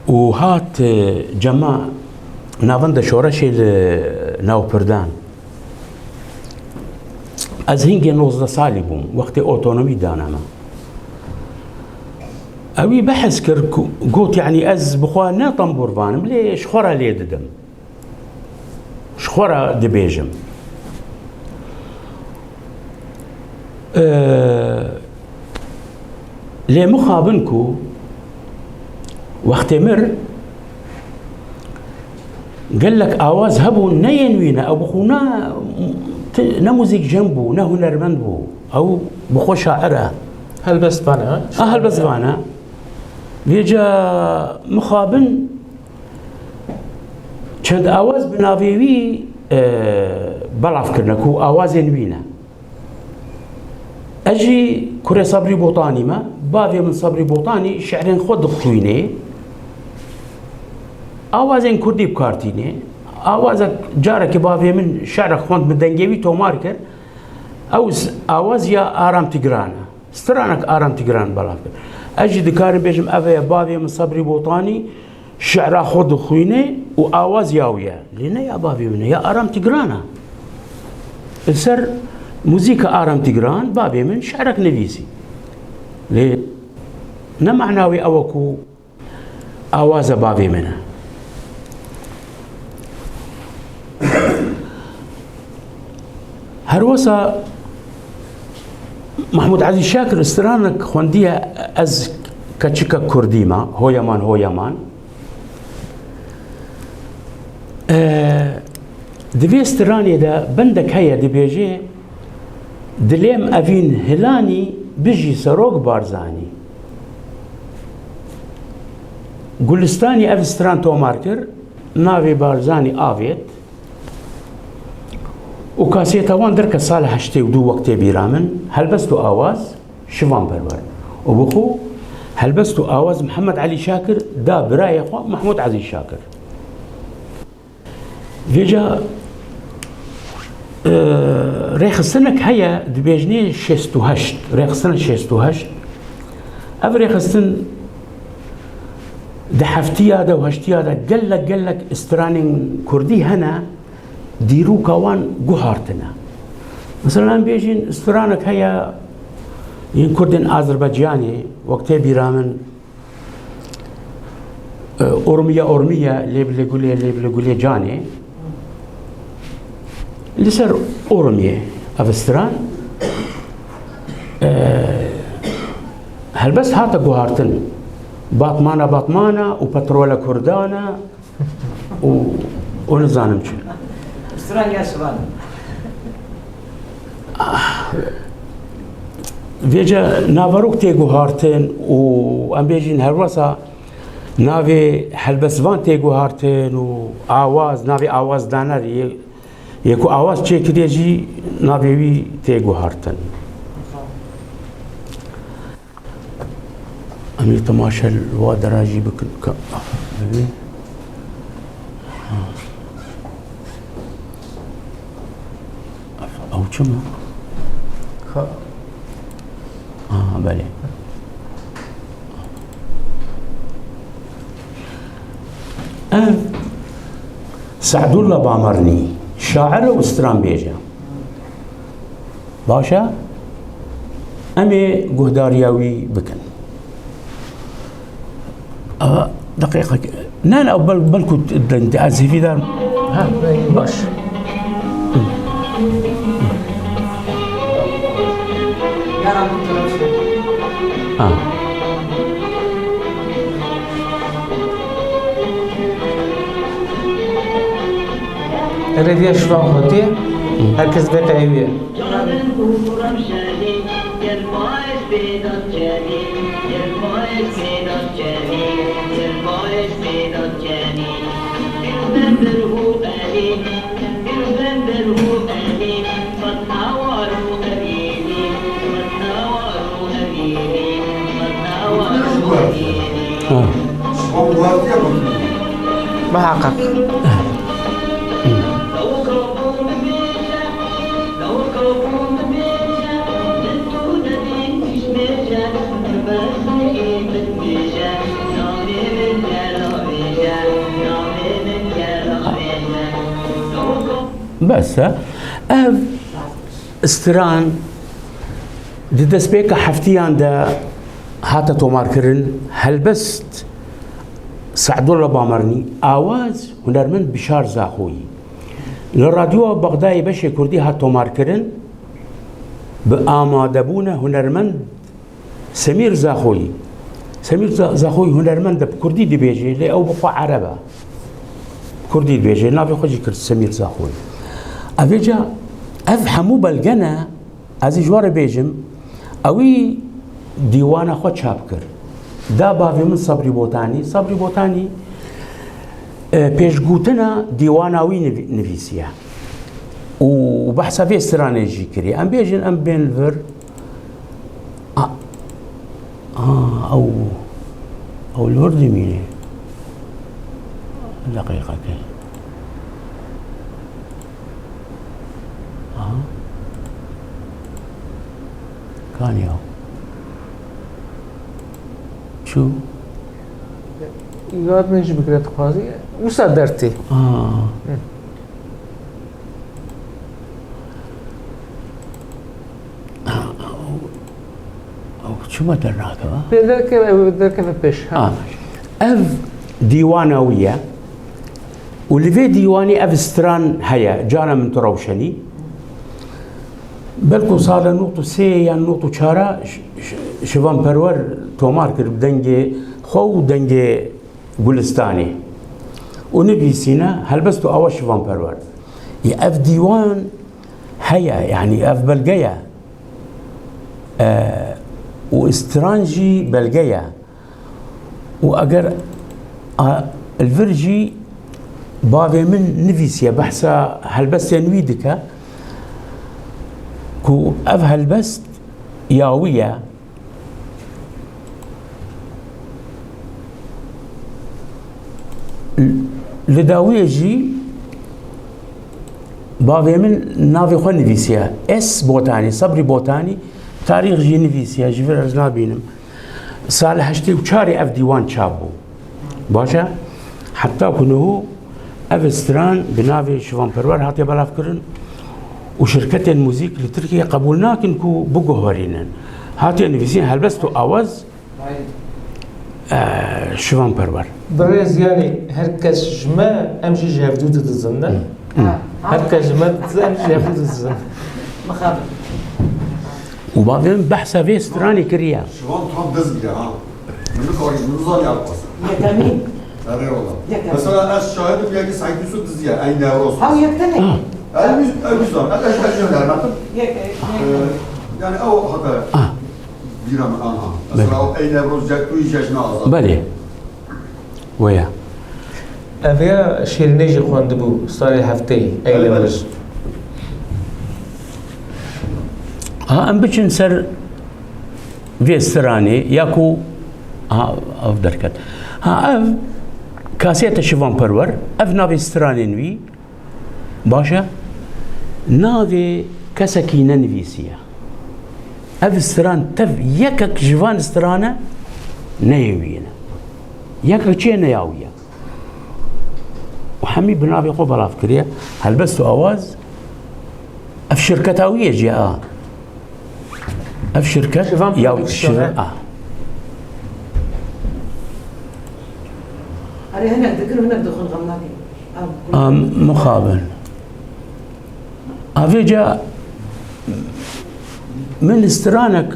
Û hat, e, cema navenda şoreşê li Navpirdan. Ez hingê nozdeh salî bûm, wextê otonomî dane me. Ewî behs kir ku, got, yanî ez bi xwe ne tembûrvan im, lê ji xwe re lê didim. Ji xwe re dibêjim. Ee, lê mixabin ku wextê mir gelek awaz hebûn, ne yên wî ne, ew bi xwe ne, ti-, ne muzîkjen bû, ne hunermend bû. Ew bi xwe şair e. Helbestvan e, ha? A, helbestvan e. Vêca mixabin çend awaz bi navê wî, e, belav kirine ku awazên wî ne. Ez jî kurê Sabrî Botanî me. Bavê min Sabrî Botanî şi'rên xwe dixwînê. Awazên kurdî bi kar tînê. Awazek, carekê bavê min şi'rek xwend, bi dengê wî tomar kir. Ew s-, awaz ya Aram Tigran e. Stranek Aram Tigran belav kir. Ez jî dikarim bêjim, ev e ya bavê min Sabrî Botanî şi'ra xwe dixwîne û awaz ya wî ye. Lê ne ya bavê min e, ya Aram Tigran e. Li ser muzîka Aram Tigran bavê min şi'rek nivîsî. Lê ne mana wê ew e ku awaza bavê min e. Her wisa Mahmûd Ezîz Şakir stranek xwendiye, Ez keçikek kurdî me, Hoyeman, Hoyeman. Ee, di vê stranê de bendek heye, dibêje, Dilêm evîn hilanî, bijî Serok Barzanî. Gulistanî ev stran tomar kir, navê Barzanî avêt û kasêta wan derket sala heştê û du wek tê bîra min, helbest û awaz Şivan Perwer. Û bi xwe helbest û awaz Mihemed Elî Şakir da birayê xwe Mahmûd Ezîz Şakir. Vêca, e, rêxistinek heye, dibêjinê şêst û heşt, rêxistina şêst û heşt. Ev rêxistin di heftiya de û heştiya de gelek, gelek stranên kurdî hene, dîroka wan guhartine. Mesela, em bêjin stranek heye, Yên Kurdên Azerbaycanê, wek tê bîra min, e, Ormiye, Ormiye, lê bi lê gulê, lê bi lê gulê canê. Li ser Ormiye ev stran, e, helbest hate guhartin. Batmana, Batmana û petrola Kurdana, û, û nizanim çi. Stranya şivan. Vêca naverok tê guhartin û em bêjin herwesa navê helbestvan tê guhartin û awaz, navê awazdaner yê, yê ku awaz çêkiriye jî navê wî tê guhartin. Em ê temaşe li wa dera jî bikin. Ka, bibê. Ha. Ew çi me? Ka. Ha, belê. Ev Se'dullah Bamernî, şair û stranbêj e. Baş e? Em ê guhdariya wî bikin. Aha, deqîqek. Ne, ne, bel-, belku d-, d-, d-, ez hêvîdar. Ha, baş. Ha. Rêviya şivan xwetiye, her kes veke ew ye. Ha. Muhakkak. Bes e. Ev stran di destpêka heftiyan de hate tomarkirin. Helbest Se'dullah Bamernî, awaz hunermend Bişar Zaxoyî. Li Radyoya Bexdayê beşê kurdî hat tomarkirin, bi amadebûna hunermend Semîr Zaxoyî. Semîr Za-, Zaxoyî hunermend e, bi kurdî dibêje, lê ew bi xwe ereb e. Kurdî dibêje, navê xwe jî kir Semîr Zaxoyî. Evêca ev hemû belge ne, ez ê ji we re bêjim, ewî dîwana xwe çap kir. Da bavê min Sabrî Botanî. Sabrî Botanî, e, pêşgotina dîwana wî nivî-, nivîsiye. Û behsa vê stranê jî kiriye. Em bêjin, em bên li vir. A, a, ew, ew li vir dimîne. Deqîqekê. Aha. Kanî ew? Çû? Yad min jî bigire dixwazî. Wisa dertê. Aa. Hı. Ew çima dernakeve? Pê derkeve, ew derkeve pêş, ha. Ha. Ev dîwana wî ye. Û li vê dîwanê ev stran heye, Cana min tu rewşenî. Belku sala nod û sê yan nod û çar ş-, ş-, Şivan Perwer tomar kir bi dengê xwe û dengê Gulistanê. Û nivîsîne helbest û awa Şivan Perwer. Yê ev dîwan heye, yanî ev belge ye. E, û stran jî belge ye. Û eger, a, li vir jî bavê min nivîsiye, behsa helbestên wî dike ku ev helbest ya wî ye. Li dawiyê jî bavê min navê xwe nivîsiye. S Botanî, Sabrî Botanî, tarîx jî nivîsiye, ji vir ez nabînim. Sal heştê û çarê ev dîwan çap bû. Baş e? Heta ku niho ev stran bi navê Şivan Perwer hatiye belavkirin û şirketên muzîk li Tirkiyeyê qebûl nakin ku biguherînin. Hatiye nivîsîn helbest û awaz, e, Şivan Perwer. Birêz, yanî her kes ji me, em jî ji hevdû didizin, ne? Hı. Her kes ji me didizin, em jî ji hevdû didizin. Mixabin. Û bavê min behsa vê stranê kiriye. Şivan tam diz bile ha. Min nikarî, min nizanî ev qas. Yekemîn. Erê wala. Yekemîn. Mesela ez şahidim yekî Seîd Yusuf diziye, ey Newroz. Haw yek tenê. Ah. Ew wî, ew wî zan. Ez, ez, ez jî hunermend im. Yek, yek. Ee, yani ew hata bîra min anha. Mesela o ey Newroz, ce-, tu yî cejna azad. Belê. Waya. Ev ya Şêrînê jî xwendibû salê hefteyî, ey Belê, belê. Newroz. Ha, em biçin ser vê stranê, ya ku, ha, ev derket. Ha, ev kasete Şivan Perwer, ev navê stranên wî, baş e, navê kesekî nenivîsiye. Ev stran tev yekek ji van strane neyê wî ne. Yekek çê neya wî ye. Û hemî bi navê xwe belav kiriye. Helbest û awaz, ev şirketa wî ye jî a. Ev şirket Şivan ya Production, şir-, he? A. Erê hinek dikin, hinek dixwin, xem nake. Ew. A, mixabin. A vêca min stranek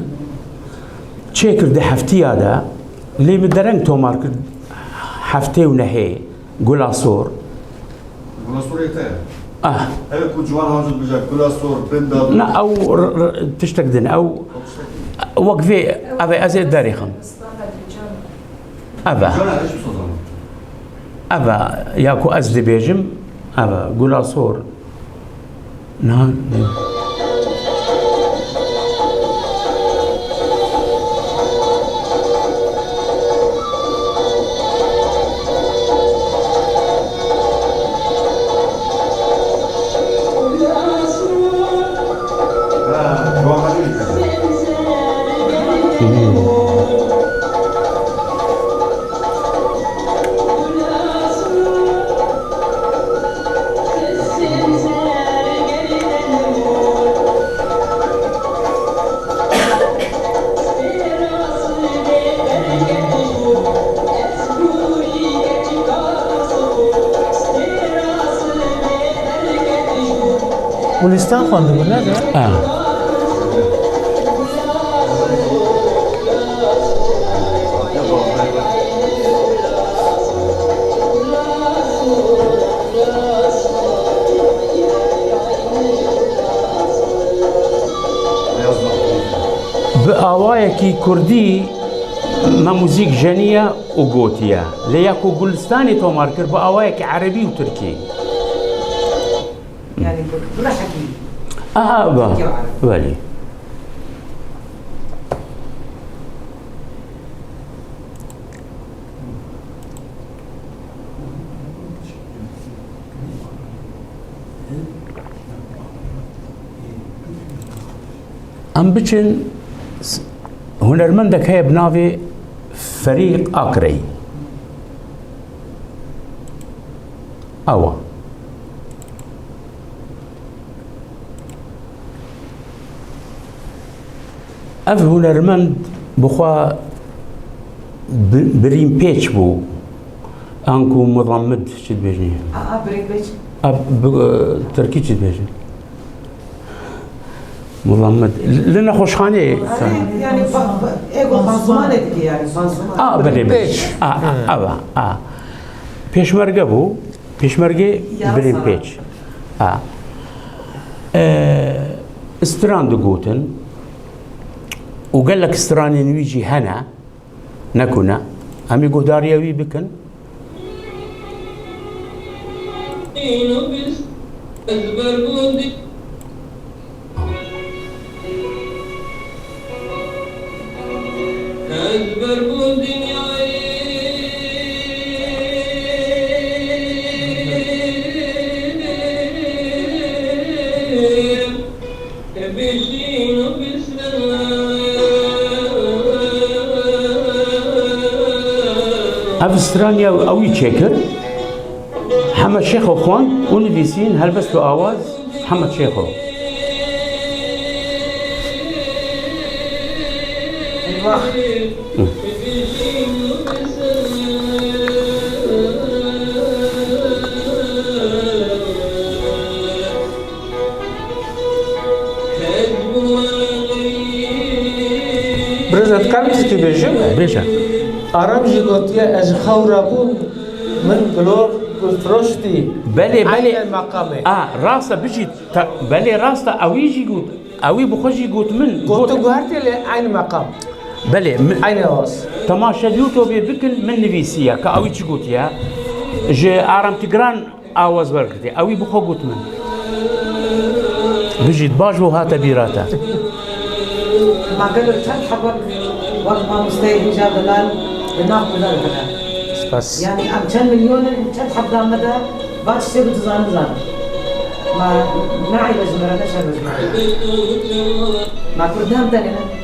çêkir di heftiya de, lê min dereng tomar kir heftê û nehê, Gula Sor. Gula Sorê te ye? Ah. Ev ku ciwan hacû dibêje, Gula Sor, bin da. Na, ew r-, r-, tiştek din, ew wek vê, ev ê ez ê derêxim. Ev e. Cana, ez jî wisa zanim. Ev e, ya ku ez dibêjim, ev e, Gula Sor. Na, ne. Gulistan xwendibû, ne de? Ha. Bi awayekî kurdî me muzîk jeniye û gotiye. Lê ya ku Gulistanê tomar kir bi awayekî erebî û tirkî. Yani bu, bu da hakî. Aha, ba. Belê. Em biçin s-, hunermendek heye bi navê Ferîq Akrey. Awa. Ev hunermend bi xwe bi-, birînpêç bû. Anku muzammid çi dibêjin? A, a, birînpêç. A, bi, e, tirkî çi dibêjin? Muzammid. Li nexweşxaneyê. Yani, yani, pa-, pa-, ego panzumane dike yani, panzumane. A, belê, belê. Pêç. A, a, a, a. Pêşmerge bû. Pêşmerge birînpêç. A. E, stran digotin û gelek stranên wî jî hene. Nekune. Em ê guhdariya wî bikin. Ev stranya ew ê çêkir, Hemed Şêxo xwend û nivîsîn, helbest û awaz Hemed Şêxo. Birêz, ez dikarim tiştî bêjim? Bêje. Aram jî gotiye, ez ji xew re bûm, min gilor gulfiroş dî. Belê, belê. Eyne meqamê. A, rast e, bijî, ta-, belê, rast e, ewî jî got, ewî bi xwe jî got min. Got tu guhertê lê eyne meqam. Belê, mi-, Eyne awaz. Temaşe YouTubeê bikin, min nivîsiye, ka ewî çi gotiye. Ji Aram Tigran awaz wergirtê. Ewî bi xwe got min. Bijît, baş bû hate bîra te. Ma gelo çend hebek wek mamosteyê hêja delal di nav Kurdan de hene? Spas. Yani em çend milyon in, çend hebdan me de va tiştê ku dizanin zanin. Ma ne eyb e ji me re, ne şerm e ji me re. Ma Kurdan tenê ne?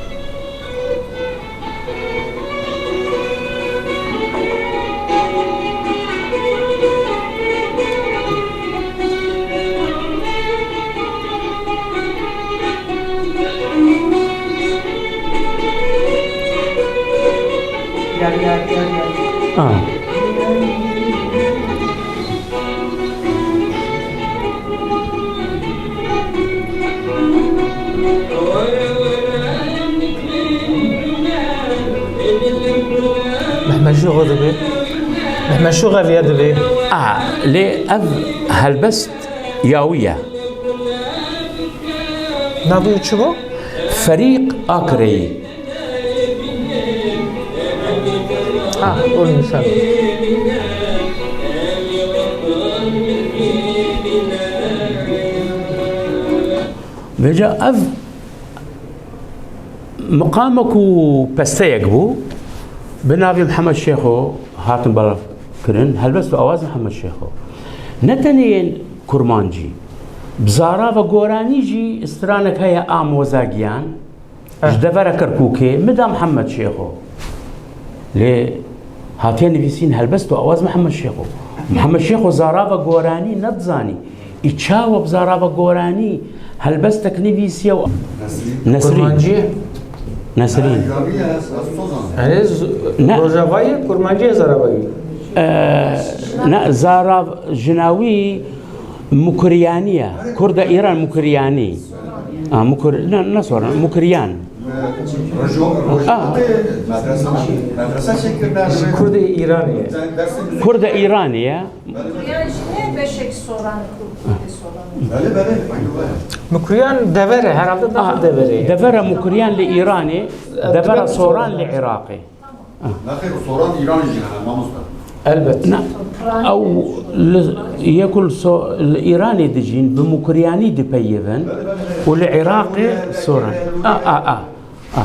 Yar, yar, yar, yar. Ah. Mehmet Şox dibê. Mehmet Şox ev ye dibê. A, lê ev helbest ya wî ye. Navê wî çi bû? Ferîq Akireyî. Ah, ol misal. Vêca ev miqamek û pesteyek bû, bi navê Mihemed Şêxo hatin belavkirin, helbest û awaz Mihemed Şêxo. Ne tenê yên kurmancî, bi zarava goranî jî stranek heye a Moza Giyan, Eh. Ji devera Kerkûkê, Mida Mihemed Şêxo. Lê hatiye nivîsîn helbest û awaz Mihemed Şêxo. Mihemed Şêxo zarava goranî nedizanî. Î çawa bi zarava goranî helbestek nivîsiye û Nesrîn. Kurmancî ye? Nesrîn. Yani z-, Ne. Rojavayî ye, kurmancî ye zaravayî. Ee, ne, zarav-, jina wî Mukiryanî ye. Kurda Îran Mukiryanî. Ha, Mukir-, ne, ne sonra, Mukiryan. Rojo-, Rojo-, Ha. Medrese, medrese çektirdiler. Kurdê Îranê ye. Kurda Îranê ye. Kuryan jî ne beşek Soran, Kurd, Kurdê Soran. Belê, belê, aynı var. Mukiryan devere, herhalde daha Ha, devere. Devera Mukiryan li Îranê, Evet, devera evet, Soran li evet. Iraqê. Nexêr, Soran Îranê jî hene, mamoste. Elbet. Na, ew li, yê ku li So-, li Îranê dijîn, bi Mukiryanî dipeyivin û li Iraqê Soran. A, a, a, a.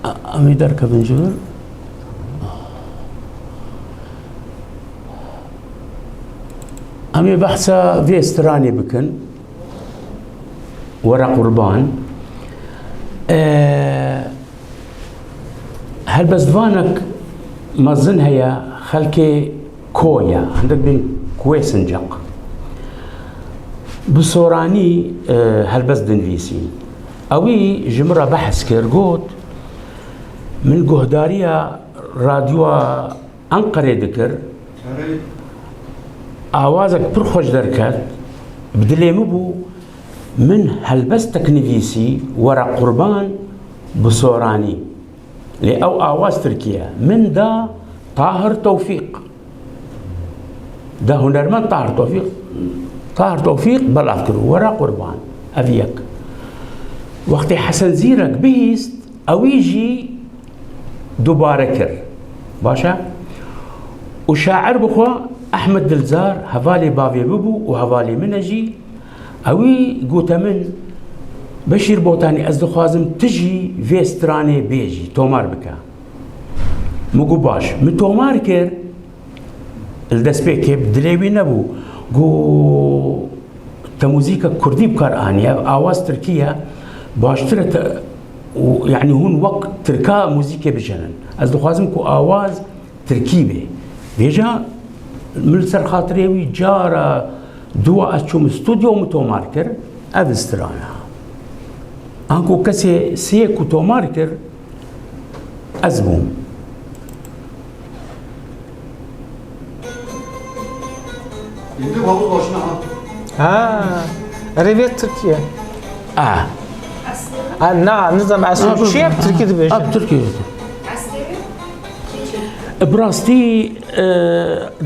A, em ê derkevin ji vir. Em ê behsa vê stranê bikin. Were qurban. E, helbestvanek mezin heye, xelkê koye, hindik bên Kuê Sinceq. Bi soranî, e, helbest dinivîsî. Ewî ji min re behs kir, got, min guhdariya radyoya Enqerê dikir, awazek pir xweş derket, bi dilê min bû, min helbestek nivîsî, Were qurban, bi soranî. Lê ew awaz tirkî ye. Min da Tahir Tewfîq. Da hunermend Tahir Tewfîq. Tahir Tewfîq belav kir. Were qurban. Ev yek. Wextê Hesen Zîrek bihîst, ewî jî dubare kir. Baş e? Û şair bi xwe Ehmed Dilzar hevalê bavê min bû û hevalê min e jî. Ewî gote min, Beşîr Botanî, ez dixwazim tu jî vê stranê bêjî, tomar bike. Min got, baş. Min tomar kir, li destpêkê bi dilê wî nebû. Got, te muzîka kurdî bi kar anî, ev awaz tirkî ye, baştir e te, û, yanî hûn wek tirka muzîkê bijinin. Ez dixwazim ku awaz tirkî bê. Vêca min li ser xatirê wî cara dû ez çûm stûdyo, min tomar kir, ev strana. Anku kesê sê ku tomar kir, ez bûm. Indi havuz başına ha. Ha, rêvê Tirkiye. A. A, na, nizam, eslê çi ye, bi Tirkî dibêjin? A, bi Tirkî. Bi rastî, e,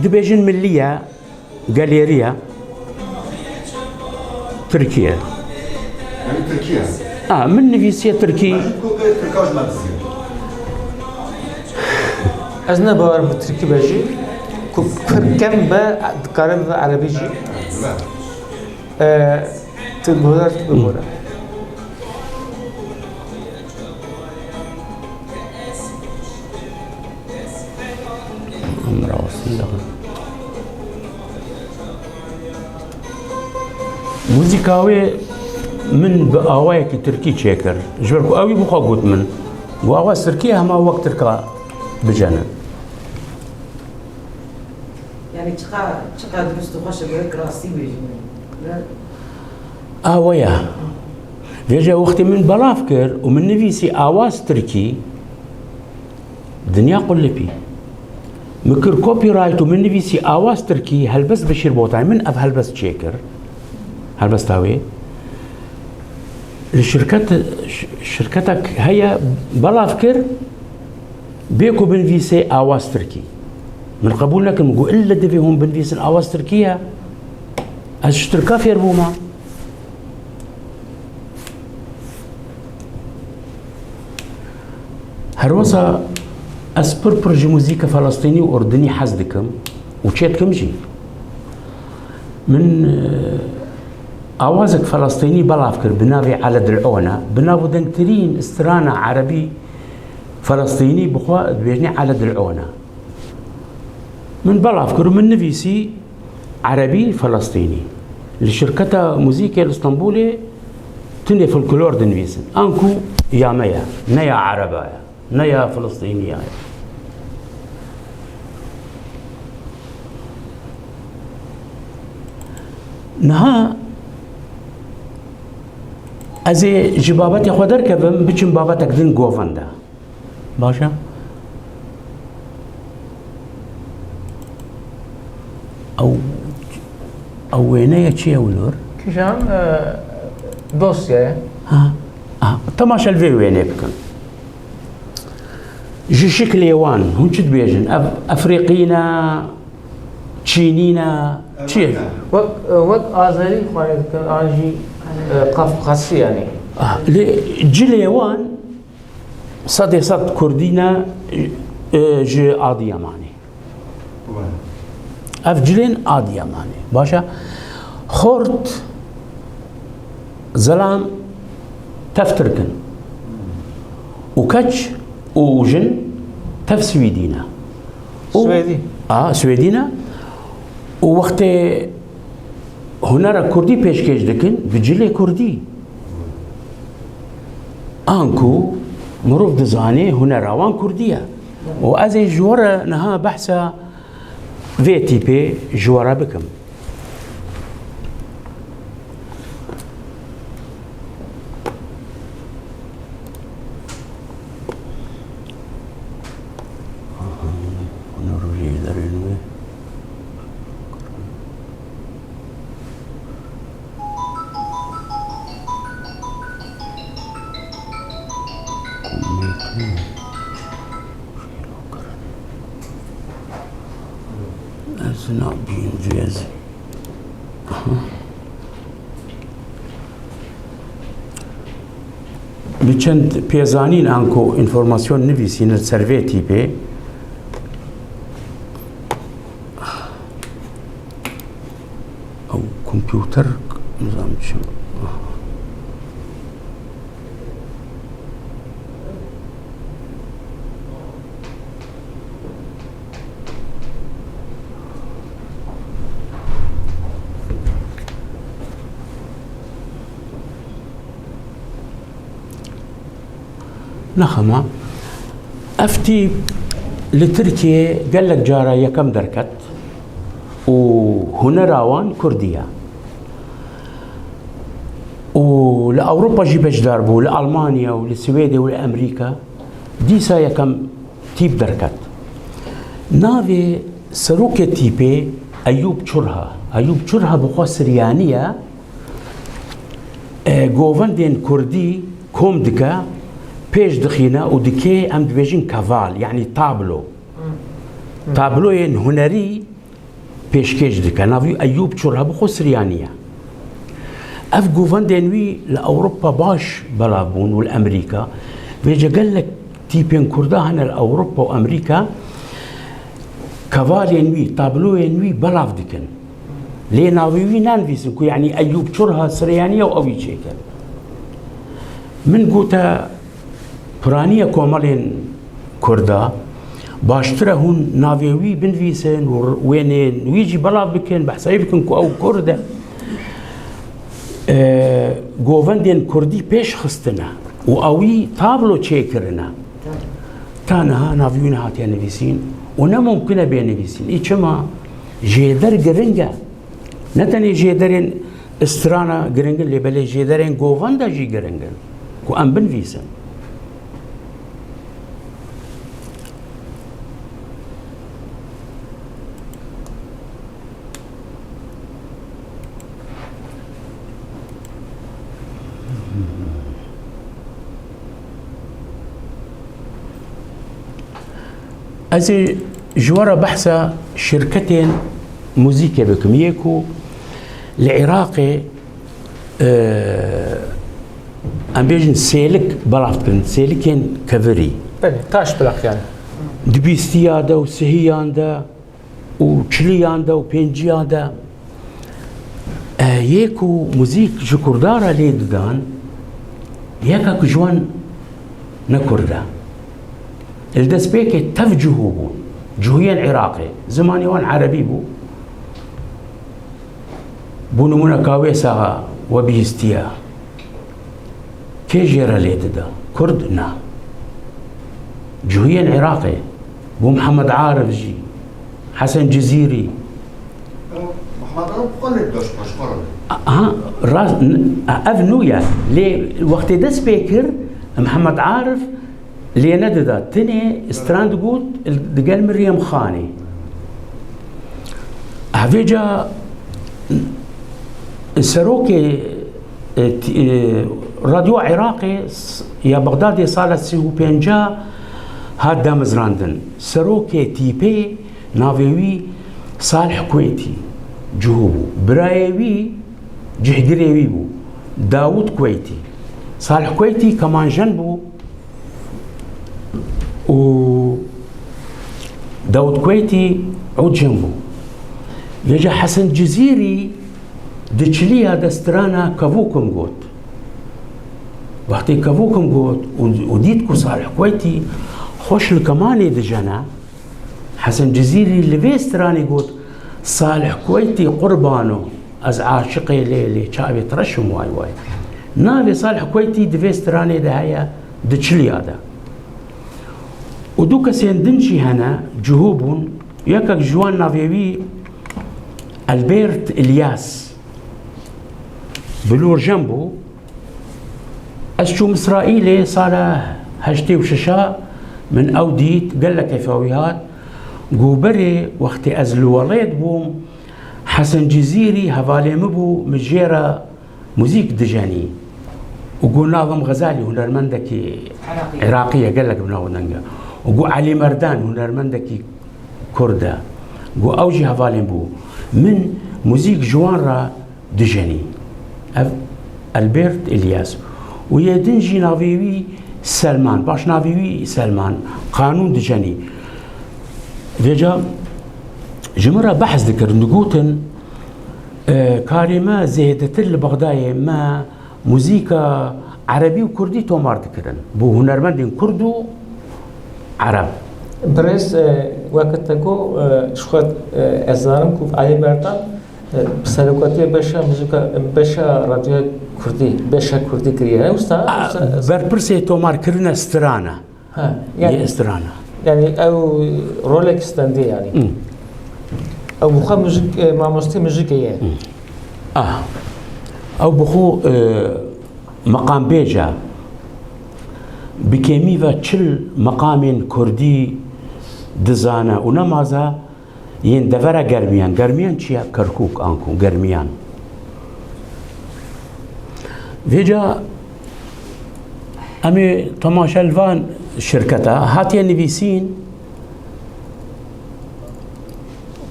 dibêjin milliye. Galeriya Tirkiye. Yani Tirkiye. Ha, min nivîsiye Tirkî. Mecid ku ke Tirka ji me dizî. Ez ne bawer bi Tirkî be jî, ku pir kem be, dikare bibe Erebî jî. Dibe. E, tu guhdar tu bibore. Em rawestin dixin. Muzîka wê min bi awayekî tirkî çêkir. Ji ber ku ew ê bi xwe got min, got, awa tirkî hema wek tirka bicenin. Yani çiqa, çiqa dirust û xweş e, gerek rastî bêjin. Ne? Awa ya. Vêje wextê min belav kir û min nivîsî awaz tirkî, dinya qulipî. Min kir copyright û min nivîsî awaz tirkî, helbest Beşîr Botanî. Min ev helbest çêkir. Helbesta wê. Li şirket, ş-, şirketek heye, belav kir, bê ku binivîsê awaz tirkî. Min qebûl nekin, min got, ille divê hûn binivîsin awaz tirkî ye. Ez ji tirka fêr bûme. Her wisa ez pir pir ji muzîka Felestînî û Urdinî hez dikim û çê dikim jî. Min, e, awazek Felestînî belav kir bi navê Ele Dil'one, bi nav û dengtirîn strana erebî Felestînî bi xwe dibêjinê Ele Dil'one. Min belav kir û min nivîsî Erebî Felestînî. Li şirketa muzîkê li Stenbolê tunê folklor dinivîsin. Anku ya me ye, ne ya Ereba ye, ne ya Filistîniya ye. Niha ez ê ji babetê xwe derkevim, biçim babetek din govenda. Baş e? Ew, ew wêne ye çi ye, Nur? Kîjan, e, dosya ye. Ha, ha, temaşe li vê wênê bikin. Ji şiklê wan, hûn çi dibêjin? Ev Efrîqî ne, Çînî ne, çi ye? Wek, e, wek Azerî xwarê dikin, an jî, e, Kafkasî yanî. Ah, lê cilê wan Sedê sed Kurdî ne, e, ji Adiyamanê. Ev cilên Adiyamanê. Baş e. Xort, zelam, tev Tirk in. Û keç û jin tev Swêdî ne. Û Swêdî. A, Swêdî ne. Û wextê hunera kurdî pêşkêş dikin, bi cilê kurdî. Anku mirov dizanê hunera wan kurdî ye. Û ez ê ji we re niha behsa vê tîpê ji we re bikim. Aha, hûn rojê derên wê. Komêk ne. Ez nabînim cihazê. Aha. Bi çend pêzanîn anku înformasyon nivîsînin ser vê tîpê. Ew kompûter nizam çi. Nexema, ev tîp li Tirkiyê gelek cara yekem derket û hunera wan kurdî ye. û li Ewropa jî beşdar bû, li Almanya û li Swêdê û li Amerîka. Dîsa yekem tîp derket. Navê serokê tîpê Eyûb Çurha. Eyûb Çurha bi xwe Siryanî ye. E, govendên kurdî kom dike, pêş dixîne û dikê, em dibêjin keval, yanî tablo. Tabloyên hunerî pêşkêş dike. Navî Eyûb Çurha bi xwe Siryanî ye. Ev govendên wî li Ewropa baş belav bûn û li Amerîka. Vêce gelek tîpên kurda hene li Ewropa û Amerîka, kevalên wî, tabloyên wî belav dikin. Lê navê wî nanivîsin ku, yanî, Eyûb Çurha Siryanî ye û ew wî çêkir. Min gote, piraniya komelên kurda, baştir e hûn navê wî binivîsin û wênên wî jî belav bikin, behsa wî bikin ku ew kurd e. E, govendên kurdî pêş xistine û ewî tablo çêkirine. Ta niha navê wî nehatiye nivîsîn û ne mumkin e bê nivîsîn. Î çima? Jêder giring e. Ne tenê jêderên strana giring in, lê belê jêderên govenda jî giring in ku em binivîsin. Ez ê ji we re behsa şirketên muzîkê bikim. Yê ku li Iraqê, e, em bêjin sêlik belav dikin, sêlikên kevirî. Belê, taş plak yani. Di bîstiya de û sihiyan de û çiliyan de û pênciyan de, e, yê ku muzîk ji kurda re lê didan, yekek ji wan ne kurd e. Li destpêkê tev cihû bûn. Cihûyên Iraqê. Zimanê wan erebî bû. Bo nimûne ka wê saxa we bihîstiye. Kê jê re lê dida? Kurd? Na. Cihûyên Iraqê. Bo Mihemed Arif jî. Hesen Cizîrî. Mihemed Arif xwe lê dida ji paşxwe re. Aha, rast, n-, ev nû ye. Lê wextê dest pê kir, Mihemed Arif lê nedida. Tenê stran digot, digel Miryem Xanê. Hevêca serokê, e, t-, e, Radyo Iraqê s-, ya Bexdadê sala sî û pênca hat damezrandin. Serokê tîpê navê wî Salih Kuwêtî cihû bû. Birayê wî cihgirê wî bû. Dawud Kuwêtî. Salih Kuwêtî kemanjen bû. û Dawud Kuwêtî û cem bû. Vêca Hesen Cizîrî di çiliya de strana Kevokim got. Wextê Kevokim got û, û dît ku Salih Kuwêtî xweş li kemanê dijene, Hesen Cizîrî li vê stranê got, Salih Kuwêtî qurbano, ez aşiqê lê, lê çavê te reşim way way. Navê Salih Kuwêtî di vê stranê de heye, di çiliya de. Û du kesên din jî hene, cihû bûn, yekek ji wan navê wî Albert Ilyas, bilorjen bû, Ez çûm Îsraîlê sala heştê û şeş a, min ew dît, gelek keyfa wî hat. Got, berê wextê ez li welêt bûm, Hesen Cizîrî hevalê min bû, min jê re muzîk dijenî. Û got, navim Xezalî, hunermendekî Iraqî ye, gelek bi nav deng e. Û got, Elî Merdan, hunermendekî Kurd e. Got, ew jî hevalên bû. Min muzîk ji wan re dijenî. Ev Albert Elias. Û yê din jî navê wî Selman. Paş navê wî Selman. Qanûn dijenî. Vêca ji min re behs dikirin, digotin, e, karê me zêdetir li Bexdayê me muzîka erebî û kurdî tomar dikirin. Bo hunermendên kurd û ereb. Birêz, e, weke te got, e, ji xwe, e, ez zanim ku Elî Merdan, e, serokatiya beşa muzîka, beşa radyoya kurdî, beşa kurdî kiriye. Usta, A, usta, berpirsê tomarkirine strana. Ha, yani, Yê strana. Yani ew rolek stendî yani. Hı. Ew xwe muzîk, e, mamostê muzîkê ye. Hı. Ah. Ew bi xwe, e, meqambêj e. Bi kêmî ve çil meqamên kurdî dizane û nemaze yên devera Germiyan. Germiyan çi ye? Kerkûk anku Germiyan. Vêca em ê temaşe li van şirketa hatiye nivîsîn.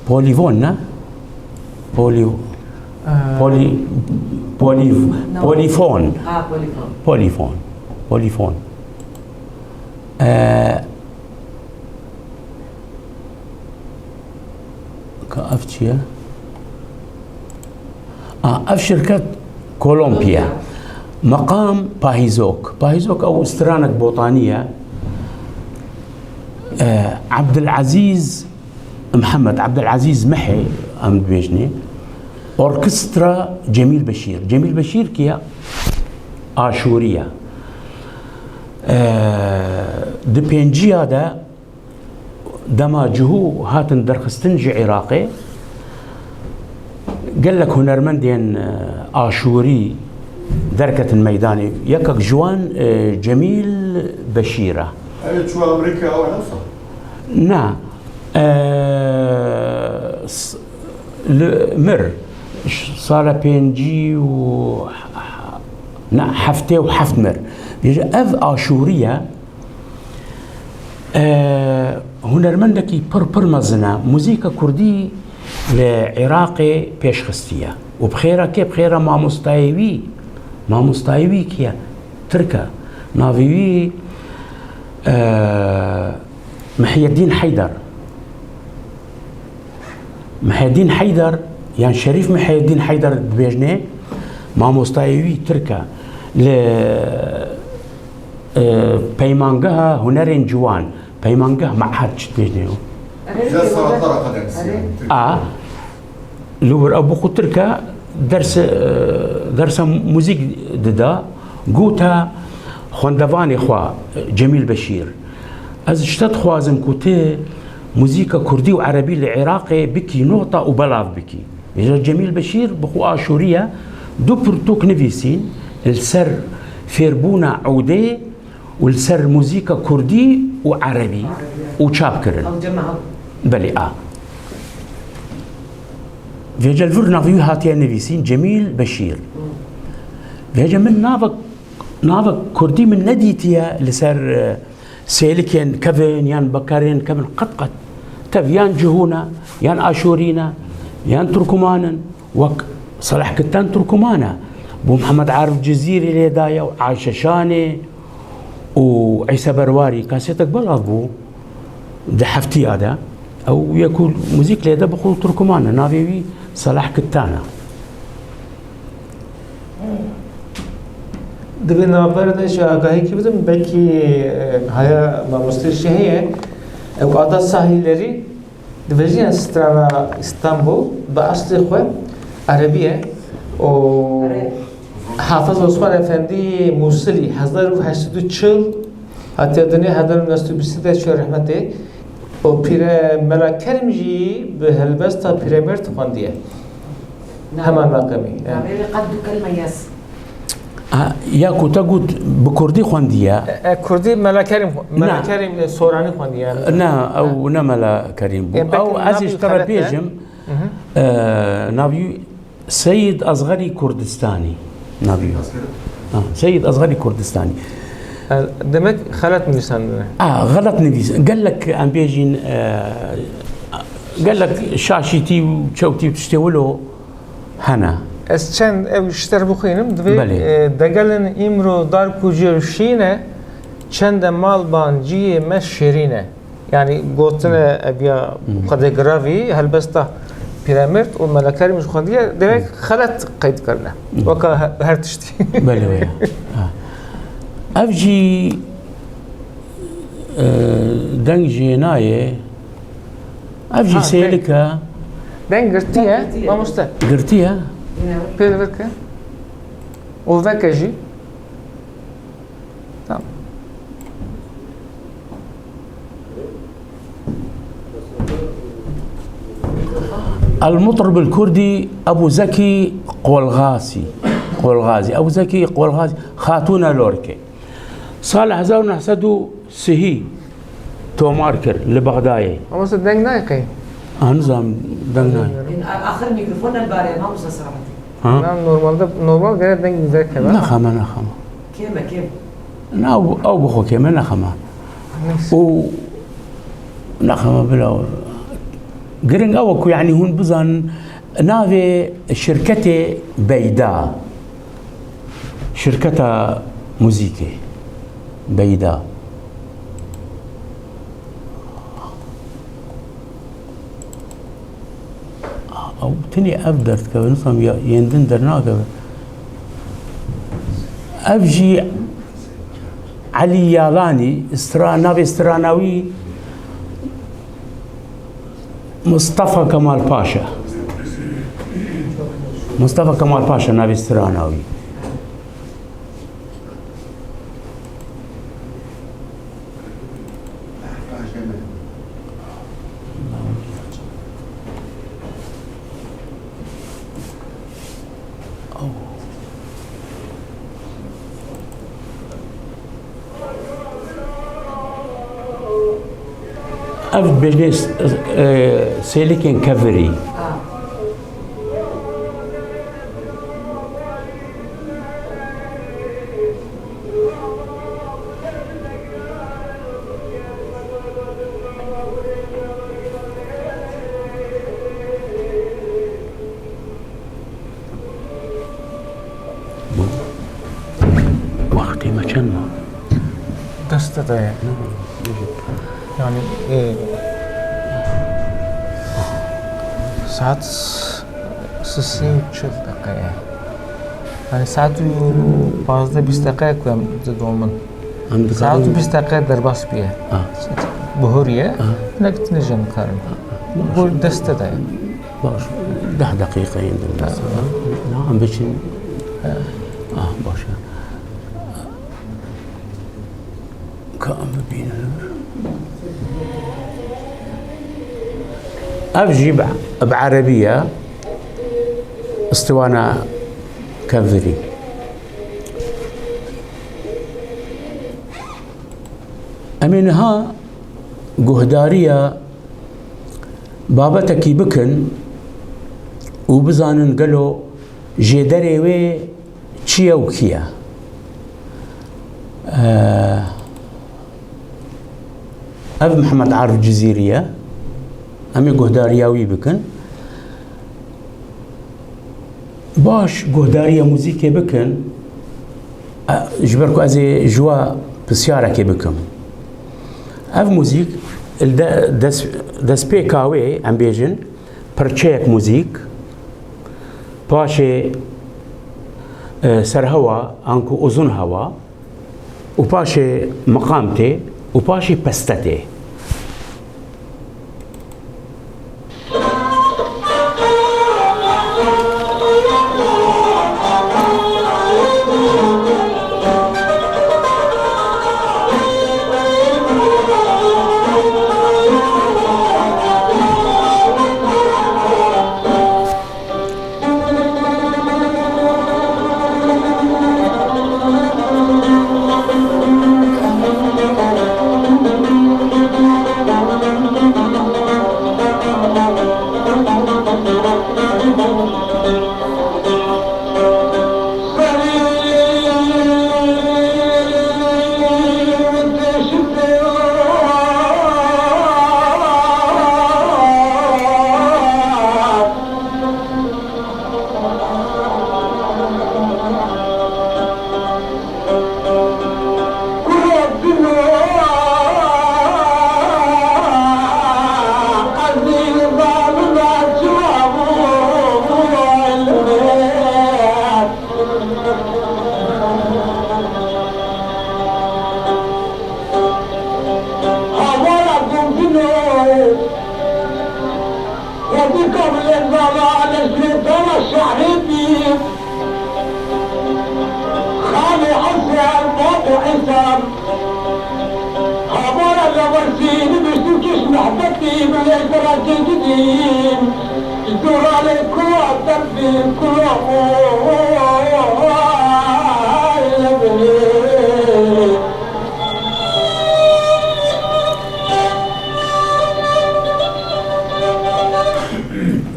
Polîvon ne? Polî-, Ee, polî-, polî-, no. Polîfon. Ha, polîfon. Polîfon. Polîfon. Ee, ka ev çi ye? A, ev şirket Kolompiye. Meqam Pahîzok. Pahîzok ew stranek botanî ye. Ee, Abdülazîz Mihemed, Abdülazîz Mihê, em dibêjinê. Orkestra Cemîl Beşîr. Cemîl Beşîr kî ye? Aşûrî ye. Ee, di pênciya de dema cihû hatin derxistin ji Iraqê, gelek hunermendên, e, aşûrî derketin meydanê. Yekek ji wan, e, Cemîl Beşîr e. Ew çû Amerîka ew ne wisa? Na. E, s-, li mir, ş-, sala pêncî û, na, heftê û heft mir. Bêje ev aşûrî ye. E, hunermendekî pir, pir mezin e. Muzîka kurdî li Iraqê pêş xistiye. Û bi xêra kê? Bi xêra mamostayê wî. Mamostayê wî kî ye? Tirk e. Navê wî, e, Mihyedîn Heyder. Mihyedîn Heyder, yan Şerîf Mihyedîn Heyder dibêjnê, mamostayê wî Tirk e. Li, e, Peymangeha Hunerên Ciwan, peymangeh, me'hed çi dibêjnê o? Güzel Sanatlar Akademisi. A, li wir ew bi xwe Tirk e, ders, e, dersa muzîk dida, gote xwendevanê xwe, Cemîl Beşîr, ez ji te dixwazim ku tu muzîka kurdî û erebî li Iraqê bikî nota û belav bikî. Vêca Cemîl Beşîr bi xwe aşûrî ye, du pirtûk nivîsîn li ser fêrbûna ûdê û li ser muzîka kurdî û erebî û çap kirin. Ew cem e, ha. Belê, a. Vêca li vir navê wî hatiye nivîsîn, Cemîl Beşîr. Vêca min navek, navek kurdî min nedîtiye li ser, e, sêlikên kevin yan bekerên kevin qet qet. Tev yan cihû ne, yan aşûrî ne, yan turkuman in. Wek Selahkittan Turkuman e. Bû Mihemed Arif Cizîrî lê daye û Ayşe Şanê û Îsa Berwarî. Kasêtek belav bû di heftiya de. Ew yek û muzîk lê de bi xwe Turkuman e. Navê wî Selahkittan e. Di vê navberê de ji agahîkî bidim, belkî, e, haya mamostê jî heye. Ew Ada Sahîlerî, Dibêjin strana Îstanbul bi eslê xwe erebî ye û Hafez Osman Efendî Mûsilî hezar û heşt sed û çil hatiye dinê, hezar û neh sed û bîst de çûye rehmetê û Pîre Mela Kerîm jî bi helbesta Pîremêrd xwendiye. Heman meqamî. Navê wê qet du kelme yaz. Ha, ya ku te got bi kurdî xwendiye. E, e, kurdî Mela Kerîm xwe-, Mela Na. Kerîm, e, Soranî xwendiye. Na, ew ne Mela Kerîm bû. E, belkî Ew ez navî ji te re xelet e. Bêjim, e, navî Seyid Ezgerî Kurdistanî. Navî. Ha, Seyid Ezgerî Kurdistanî. E, demek xelet nivîsandine. A, xelet nivîs. Gelek em bêjin, e, gelek şaşîtî û çewtî û tiştê wilo hene. Ez çend ew ji te re bixwînim. Divê, Belê. e, degelin îmro dar ku cêr şîne, çende mal ban ciyê me şêrîne. Yani gotine ev ya Hmm. Xwedê giravî, helbesta Pîremêrd û Melekerîm ji xwendiye, demek Hmm. xelet qeyd kirine. Hmm. Weka he-, her tiştî. Belê weye. Ha. Ev jî, e, deng jê nayê. Ev jî Ha, sêlik e. Deng girtiye, Deng girtiye. Mamoste. Girtiye. Pê li vir ke. Û veke jî. Tamam. El-Mutrib el-Kurdî Ebu Zekî Qolxasî. Qolxazî. Ew zekî Qolxazî, Xatûna Lorkê. Sala hezar û neh sed û sihî tomar kir li Bexdayê. Ama se deng nayê qey? Ah, nizam deng nayê. Axir mîkrofon nel barê, mamosta Selahattin. Ha? Na, normalde, normal gere deng derkeve. Nexeme, nexeme. Kêm e, kêm. Na, ew, ew bi xwe kêm e, nexeme. Neyse. Û nexeme bila. Giring ew e ku, yanî, hûn bizanin navê şirketê Beyda. Şirketa muzîkê Beyda. Ew tenê ev derdikeve, nizam ya yên din dernakeve. Ev jî Elî Yalanî, stra-, navê strana wî Mustafa Kemal Paşa. Mustafa Kemal Paşa navê strana wî. Ev dibêjinê s-, e, sêlikên kevirî. Wextê me çend ma? Dest te de ye. Yani, e, saat sisê û çil deqe ye. Yani saat û pazdeh bîst deqe ku em didomin. Em dikarin. Saet û bîst deqe derbas bûye. Ah. Bihuriye. Ah. Hinek tune jî em dikarin. Ah, ah. Baş. Bo dest te de ye. Baş. Deh deqîqe yên din mesela. Ha. Na, em biçin. Ha. Ah, baş e. Ka em bibînin. Ev jî bi, bi erebî ye. Istiwana kevirî. Em ê niha guhdariya babetekî bikin û bizanin gelo jêderê wê çi ye û kî ye. Eee, ev Mihemed Arif Cizîrî ye. Em ê guhdariya wî bikin. Baş guhdariya muzîkê bikin, e, ji ber ku ez ê ji we pisyarekê bikim. Ev muzîk, li de-, des-, destpêka wê, em bêjin, pirçeyek muzîk, paşê, e, serhewa, anku uzun hewa, û paşê meqam tê û paşê peste tê. Xwedî kabulên bala, leşgirê bala şehrê bî. Xalê Hesen, babê Îsa. Habara Lewersî, nivîştî kîş mehbetî, bi lêj berekê gidî.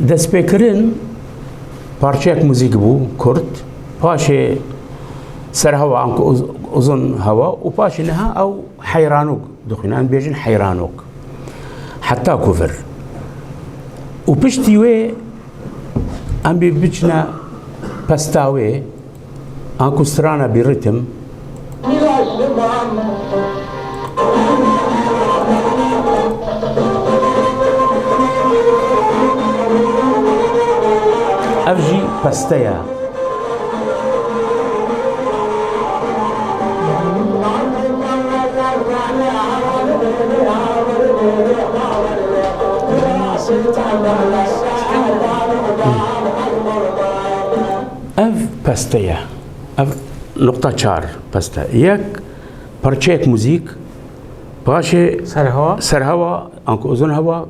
Destpêkirin parçeyek muzîk bû, kurt. Paşê serhewa, anku uz-, uzun hewa û paşê niha ew heyranok dixwîne, em bêjin heyranok. Heta ku vir. Û piştî wê em bê biçine pesta wê, anku strana bi ritm. Ev jî peste ye. Ev peste ye. Ev nuqta çar peste. Yek parçeyek muzîk, paşê serhewa, serhewa, anku uzun hewa,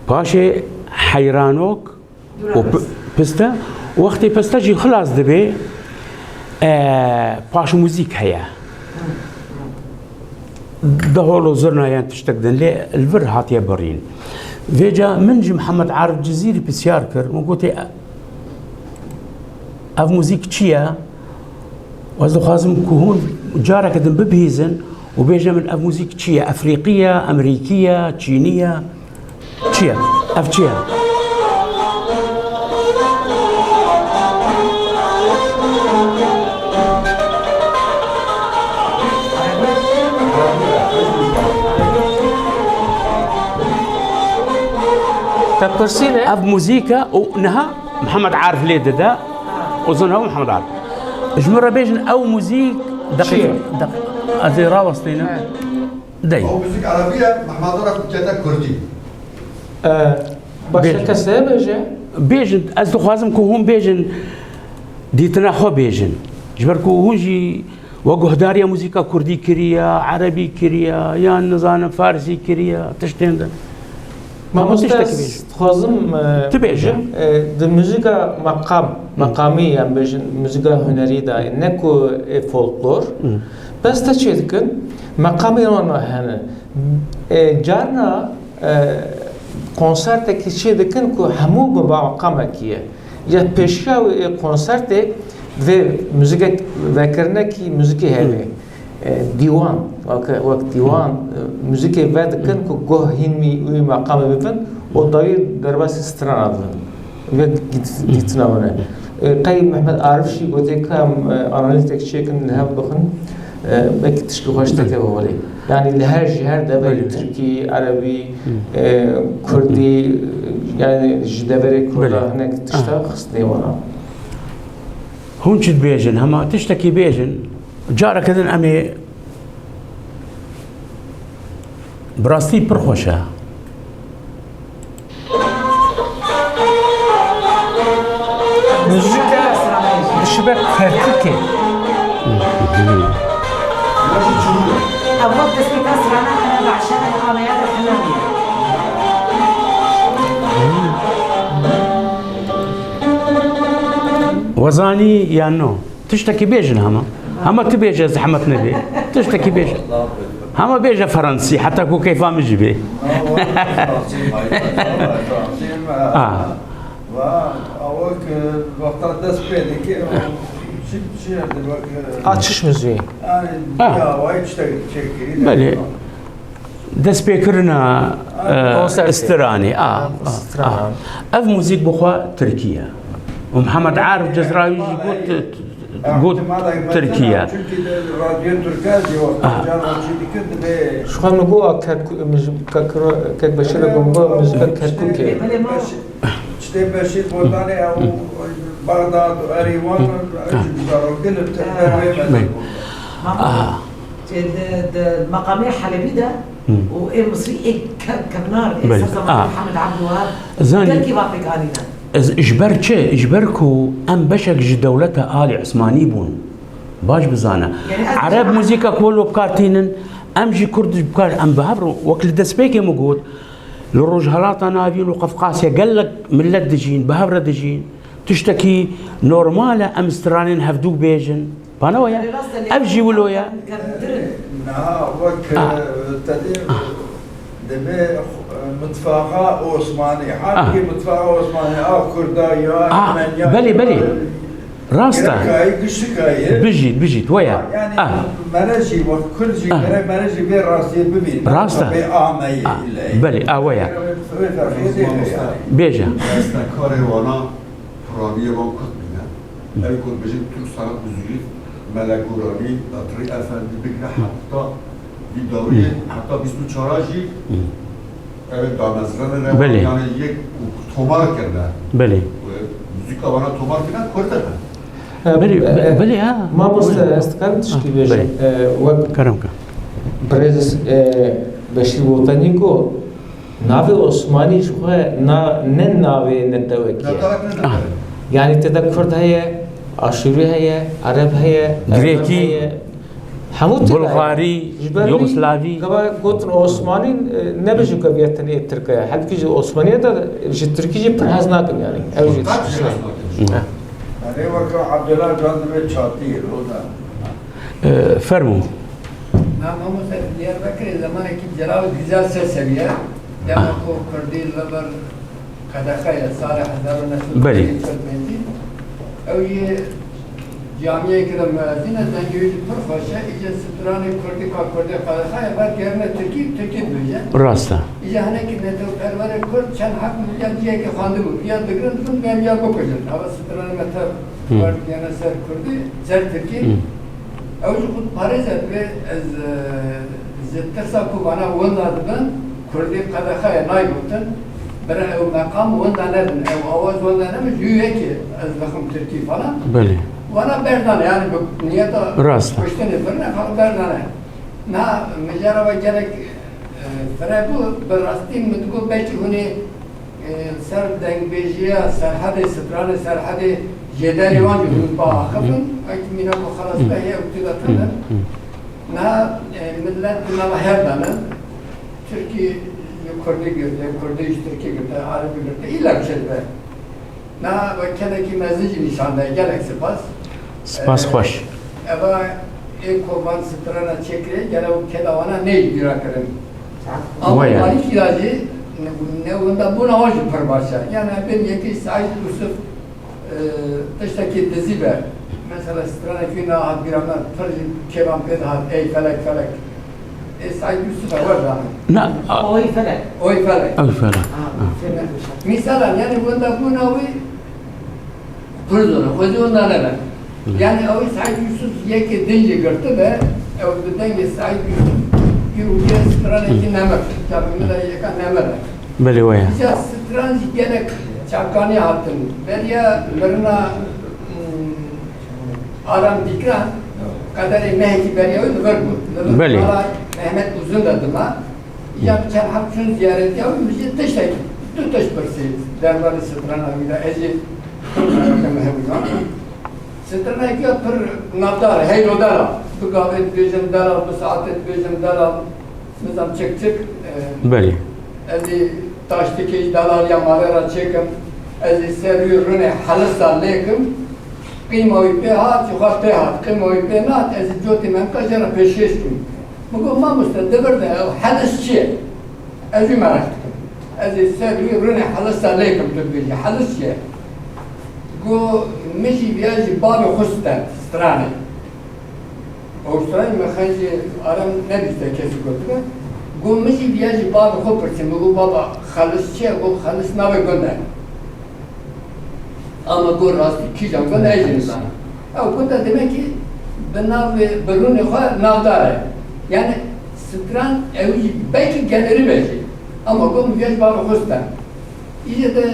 paşê heyranok, û p-, piste, wextê piste jî xilas dibe, e, paşmuzîk heye. Dehol û zurna yan tiştek din, lê li vir hatiye birîn. Vêca min ji Mihemed Arif Cizîrî pisyar kir. Min gotê, ev muzîk çi ye? Ez dixwazim ku hûn careke din bibihîzin û bêje min, ev muzîk çi ye? Efrîqî ye, Emerîkî ye, Çînî ye? Çi ye? Ev çi ye? Te pirsî ne? Ev muzîk e û niha Mihemed Arif lê dide. Uzun hewa Mihemed Arif. Ji min re bêjin ew muzîk deqî-, Çi ye? deq-, ez ê rawestînim. He. Dey. Ew muzîk erebî ye, Mehmet Arif dikete kurdî. E, başka Bêjin. Kes heye bêje? Bêjin, ez dixwazim ku hûn bêjin, dîtina xwe bêjin. Ji ber ku hûn jî we guhdariya muzîka kurdî kiriye, erebî kiriye, yan nizanim farsî kiriye, tiştên din. Mamoste, tiştekî ez bêjin. Dixwazim, e, Tu bêje. Bêjim, e, di muzîka meqam, Hı. meqamî, yan bêjin muzîka hunerî de, ne ku, e, folklor, Hı. beste çê dikin, meqamê wan hene. E, carna, e, konsertekî çê dikin ku hemû bi meqamekî ye. Ya pêşiya wê, e, konsertê vê muzîkek vekirinekî muzîkê hebe. Hı. E, dîwan, wek, wek dîwan, e, muzîkê vedikin ku goh hîn wî, wî meqamê bibin û dawî derbasî strana dibin. Vê dît-, dîtina wan e. E, qey Mehmet Arif jî gotê ka em, e, analîzek çêkin li hev bixin, e, belkî tişkî xweş dikeve holê. Yanî li her, ji her deverê Belê. Tirkî, erebî, Hı. e, kurdî, e, yanî ji deverê kurda Belê. Hinek tişta Ah. xistine wana. Hûn çi dibêjin? Hema tiştekî bêjin. Careke din em ê, bi rastî pir xweş e. Muzîka dişibe Kerkûkê. Ev wek destpêka strana hene, bahşe hene, ameya de hene. We zanî yan no? Tiştekî bêjin hema. Hema tu bêje, zehmet nebe. Tiştekî bêje. Hema bêje Fransî, heta ku keyfa min jî bê. Ah. Va, awak, e, wexta dest pê dike, çi, çi yerde bak, e, A çiş mizûyê? Yani, Ah. Ya, vay işte çekiri. Belê. Destpêkirina, e, Konsertê. Stranê, a, Ha, a, strana. A. Ev muzîk bi xwe tirkî ye. Û Mihemed Arif Cezrayî jî got, got tirkî ye. Çünkü de radyo Türkiye diyor, Ah. Can Hacı dikir de be. Şu an bu Kerkû-, müzik-, Kerkû-, Kek Beşir'e bomba müzik Kerkûkê. Belê, belê, ma. Çitê Beşîr Botanê ew Bexdad, Erîwan, Ha. Ercî Bizarogil, Tirkler Ha. wê mezin bû. Mamo, Aha. e, di, di meqamê Helebî de Hı. û ê Misrî ê ke-, kevnar, ê Belê. ser zemanê Ah. Mihemed Abdulwahab Zanî, gelkî vapêk anîne. ez ji ber çi? Ji ber ku em beşek ji dewleta Alî Osmanî bûn. Baş bizane. Yani ez Ereb ji muzîka ku wilo bi kar tînin, em jî kurd ji bi kar, em bi hev re, wek li destpêkê min got, Li Rojhelata Navîn û Qefqasya gelek millet dijîn, bi hev re dijîn. Tiştekî normal e em stranên hevdû bêjin. Panewe ye. Ev jî wilo ye. Niha wek, Ah. e, te dî Ah. dibê, e, mitfaqa Osmanî. Ah. Halbûkî mitfaqa Osmanî a Kurda ya Ah, Ermeniya belê, belê. Rast e. Girêkayî, giştikayî. Bijît, bijît, we ye. Yani Ah. mere jî, wek Kurd jî, Ah. mere, mere jî vê rastiyê bibîn. Rast e. Bê ameyî Ah. îlle. Belê, a we ye. Vê ferqiyê tê yani. Bêje. Rast e, karê wana Piraniyê van Kurd bîne. Ev ku dibêjin Türk Sanat Müziği, Mele Goranî, Bedirî Efendî bigire heta vî dawiyê, heta bîst û çar jî ev damezrane re Belê. yani yek û tomar kirine. Belê. Û muzîka wana tomar kirine Kurd e. Belê, e, be-, belê, ha. Mamoste, ez dikarim tişkî Ah, bêjim. belê. E, wek Kerem ke. birêz, e, Beşîr Botanî ku Navê Osmanî ji xwe na, ne navê netewekî ye. Netewek ne Ah. netewek. Yani tê de Kurd heye, Aşûrî heye, Ereb heye, Ermen Girêkî. heye. Hemû tê de heye. Bulgarî, Ji ber wî Yugoslavî. gava gotin Osmanî, e, ne bijî ku viya tenê Tirk e. Halbûkî ji Osmanî de ji Tirkî jî pir hez nakin yani. Ew jî Kaç tişt jî hez nakin. Hı. Yani weke Abdullah Can dibê çatî, o da. E, fermû. Na mamoste, Diyarbekirê zemanekî celal û güzel ses heye. Dema ku Kurdî li vir qedexe ye, salê hezar û neh sed û Belê. pêncî. Ew yê camiyekî de muezîn e, dengê wî jî pir xweş e. Îje stranê Kurdî ka Kurdî qedexe ye, ber gerine Tirkî, Tirkî dibêje. Rast e. Îje hinekî netewperwerê Kurd çend heb milyan cihekê xwendibû. Ya digirin dibin, bêm ya bikujin. Ava stranê me tev Hı. wer digihene ser Kurdî, ser Tirkî. Hı. Ew jî xwe diparêze, divê ez, e, ji tirsa ku vana wenda dibin, Kurdî qedexe ye, nayê gotin. Bira ew meqam wenda nebin, ew awaz wenda nebin, ji wî yekê ez dixim Tirkî falan. Belê. Vana berdane, yani bi niyeta Rast e. kuştinê birine falan berdane. Na mijara ve gelek, e, fire bû, bi rastî min digot belkî hûn ê Ê, ser dengbêjiya Serhedê, stranê Serhedê jêderê wan jî hûn biaxifin, wekî mîna ku xelas be heye û tu de tune. Niha, e, millet di nava hev de ne. Tirkî ji Kurdî girte, Kurdî ji Tirkî girte, Erebî girte, îlla bi çi dibe. Niha we kedekî mezin jî nîşan daye, gelek spas. Spas Ee, xweş. Eva ê ku van strana çêkirê, gere û keda wana neyê bîra kirin. Ama Waya. Malîkî ya jî ne, ne wenda bûna wan jî pir baş e. Yani em bên yekî Seîd Yusuf, e, tiştekî dizî be. Mesela stranekî wî na hat bîra me, pir jî kêvan pê dihat, ey felek felek. Ê Seîd Yusuf e, wer dane. Na, a- Oy felek. Oy felek. Oy felek. Ha, Ha. Mîsalan, yani wenda bûna wî pir zor e, xwezî wenda nebe. Hı. Yani ew Seîd Yusuf yekê din jî girtibe, ew bi dengê Seîd Yusuf îro bûye stranekî nemir. Çavê min de yeka nemir e. Belê waya. Îca stran jî gelek çavkanî hatin. Beriya mirina, hmm, Aram Dîkran, qederê mehekî beriya wî li vir bû. Li vir Belê. mala Mehmet Uzun de dima. Ya bi çend heb çûn ziyaretiya wî, min jî tiştek, du tişt pirsî derbarê strana wî de. Ez jî pir merak me hebûna. Stranekî ya pir navdar e, Heylo Delal. Bi gavê dibêjin Delal, bi saetê dibêjin Delal. Nizam çik çik, e, Belê. ez ê taştikê ji delaliya malê re çêkim. Ez ê ser wî rûnê helisa lêkim. Qîma wî pê hat, ji xwe pê hat. Qîma wî pê nehat, ez ê cotê menqa jê re pêşkêş kim. Min got, mamoste, di vir de ew helis çi ye? Ez jî mereq dikim. Ez ê ser wî rûnê helisa lê kim, tu dibêjî, helis çi ye? Got, min jî viya ji bavê xwe stend, stranê. Ew stranê min xencê Arem nebîste kesî gotibe. Got, min jî viya ji bavê xwe pirsî. Min got, baba, xelis çi ye? Got, xelis navê gund e. Ama got rastî kîjan gund e, ez jî nizanim. Ew gund e, demek ki bi navê, bi rûnê xwe navdar e. Yani stran ew jî belkî gelêrî be jî. Ama got min viya ji bavê xwe stend. Îje de, e,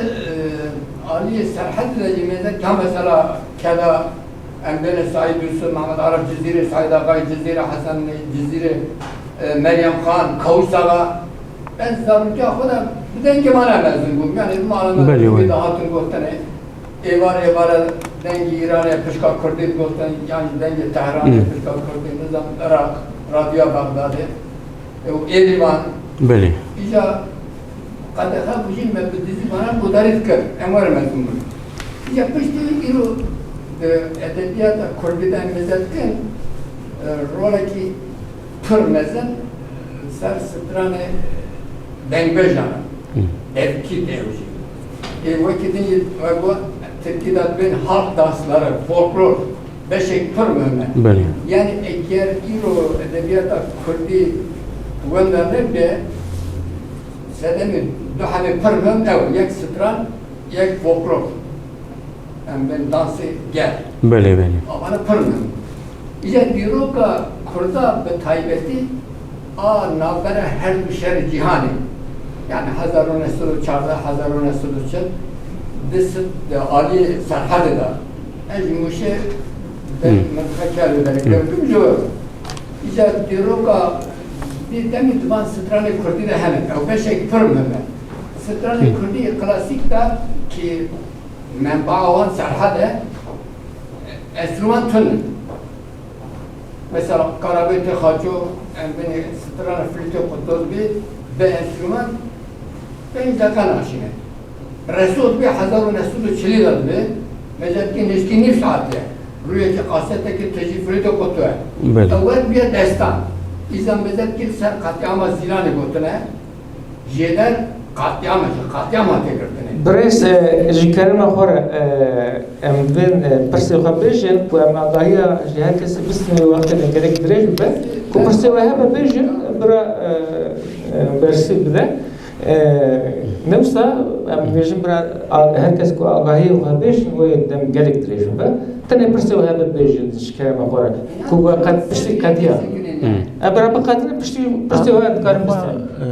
aliyê Serhedê de jî mêze ka mesela keda em bêne Seîd Yusuf, Mehmet Arif Cizîrê, Seîd Axayê Cizîrê, Hesen Cizîrê, e, Meryem Xan, Kawus Axa, Ez zarokîya xwe de bi dengê me re mezin bûm. Yani mala me Belê, wê. Dihatin gotinê. Êvar êvara dengê Îranê pişka Kurdî digotin, yan jî dengê Tehranê Hı. pişka Kurdî, nizam Iraq, Radyoya Bexdadê. Ew êrî van. Belê. Îca Qedexe bû jî me bi dizî vana guhdarî dikir. Em were mezin bûn. Îca piştî îro di edebiyata kurdî de em mêze dikin, e, rolekî pir mezin, e, ser stranê dengbêjan e. Hı. Devkî de ew jî. Ê wekî din jî wek got tirkî de dibên halk dansları, folklor. Beşek pir muhim e. Belê. Yani eger îro edebiyata kurdî wenda nebe, sedemê du hebê pir muhim ew, yek stran, yek folklor. Em bên dansê gel. Belê, belê. Avana pir muhim. Îca dîroka kurda bi taybetî a navbera her du şerê cîhanê. Yani hezar û neh sed û çardeh, hezar û neh sed û çil, di st-, di alî Serhedê de. Ez ji Mûşê de Hmm. mintiqa Kerê derê Hmm. kevkim ji we. Îca dîroka dî demî di van stranê kurdî de hene. Ew beşek pir muhim e. Stranê Hmm. kurdî klasîk de ki menbaa wan Serhed e, enstrûman tune. Mesela Karabê Tê Xaço, em binê strana flûtê Qutdoz bî, bi enstrûman pênc deqa naşîne. Reso dibê hezar û neh sed û çilî de dibê, mecedkî nêzîkî nîv saetê ye. Rûyekî kasetekî tijî flûtê Qutdo ye. Belê. Ew wer bûye destan. Îza mecedkî li ser qetlîama Zîlanê gotine, jêder qetlîam e, ji qetlîam hatiye girtinê. Birêz, e, ji kerema xwe re, e, em dibên, e, pirsê xwe bêjin ku em agahiya ji her kesî bistînin, wextê me gelek dirêj bibe. Ku pirsê we hebe bêjin, bira, e, e, bersî bide. E, ne wisa em dibêjin bira, a, her kes ku agahiyê xwe bêjin, wê dem gelek dirêj bibe. Tenê pirsê we hebe bêjin ji kerema xwe re. Ku we qet piştî qediya. Hmm. E, bira biqedine piştî pirsê we dikarin bistînin. E,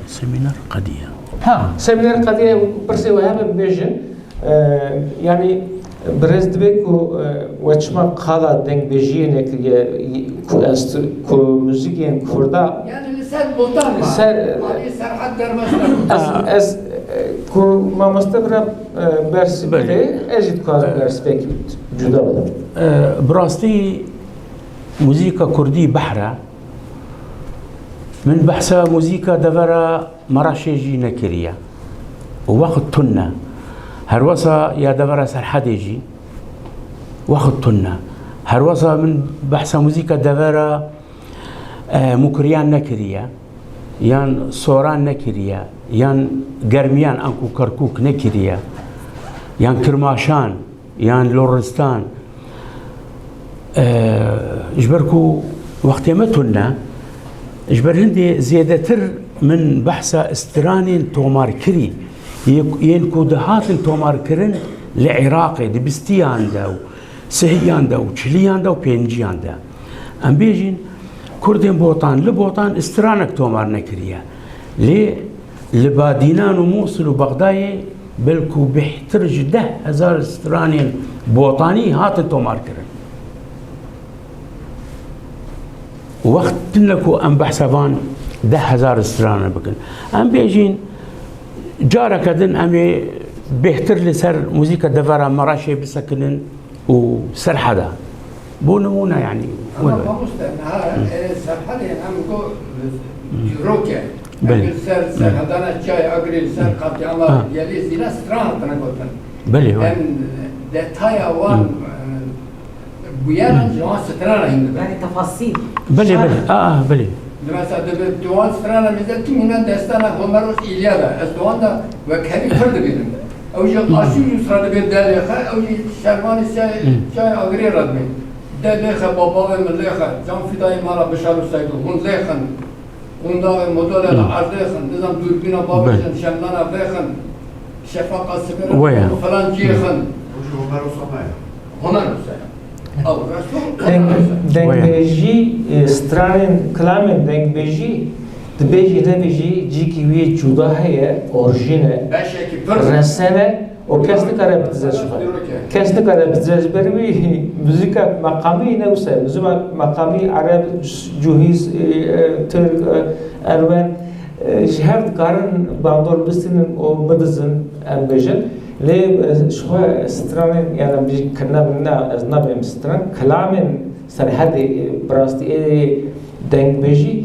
semîner qediya. Ha, semîner qediya, pirsê we hebe bêjin. E, yanî birêz dibê ku, e, we çima qala dengbêjiyê nekiriye, ku enstru-, ku muzîkên kurda Yani li ser botan Li ser, ser, Alî Serhat Dermesler. Ez, ez, e, ku mamoste bira, e, bers Belê. bide, ez jî dixwazim E, berspekî cuda bidim. E, bi rastî muzîka kurdî behr e. Min behsa muzîka devera Meraşê jî nekiriye. Û wext tune. Herwesa ya devera Serhedê jî wext tune. Herwesa min behsa muzîka devera, e, Mukriyan nekiriye. Yan Soran nekiriye. Yan Germiyan anku Kerkûk nekiriye. Yan Kirmaşan. Yan Loristan, e, ji ber ku wextê me tune, ji ber hindê zêdetir min behsa stranên tomarkirî, yê-, yên ku dihatin tomarkirin li Iraqê, di bistiyan de û sihiyan de û çiliyan de û pênciyan de. Em bêjin, Kurdên Botan, li Botan stranek tomar nekiriye. Lê li Badînan û Mûsil û Bexdayê belkû bêhtir ji deh hezar stranên Botanî hatin tomarkirin. Wext tune ku em behsa van deh hezar strane bikin. Em bêjin, careke din em ê bêhtir li ser muzîka devera Meraşê bisekinin û Serheda. Bo nimûne, yanî, Ama wele. mamoste, niha, Hı. e, Serhedê em go, e, dîrok e. Belê. Em li ser, Hı. Serhedana Çiyayê Agirê, li ser Hı. katliama Ha. Diyalê Zîla stran hatine gotin. Belê, belê. Em detaya wan, Hı. e, bûyeran ji wan strana hîn dibin. Yani tefasîl. Belê, Şerh. belê. A, a, belê. Di mesela di, di wan strana mêze tîmînan destana Homeros Îlyada. Ez di wan de wekhevî pir dibînim. Ew jî Hmm. Aşîr Yusra dibê derê xwe, ew jî şervanê çiyayê, Hmm. çiyayê Agirê re dibê. De lê xe, babavê min lê xe, can fîdayê me re Bişar û Seydo, hûn lê xin. Qûndavê modolê re Hmm. erdê xin, nizam dûrbîna bavê Belê. jin, şemdana vê xin. Şefaqa sibê re Waya. falan ciyê Hmm. xin. Ew jî Homer Osama ye. Homer Osama. Ew resto Deng-, Homer Osama. dengbêjî, e, stranên, kilamên dengbêjî, dibêjî nebêjî, cîkî wî cuda heye, orjîn e, Beşekî pir. resen e, û kes nikare bidize ji xwe. Kes nikare bidize ji ber wî muzîka meqamî ne wisa ye. Muzîka meqamî ereb, cuhîs, e, e, tirk, e, erwen, e, ji hev dikarin bandor bistînin û bidizin, em bêjin. Lê, e, ji xwe stranên, yani em bêjin kirina min ne, ez nabêm stran, kilamên Serhedê, e, bi rastî ê dengbêjî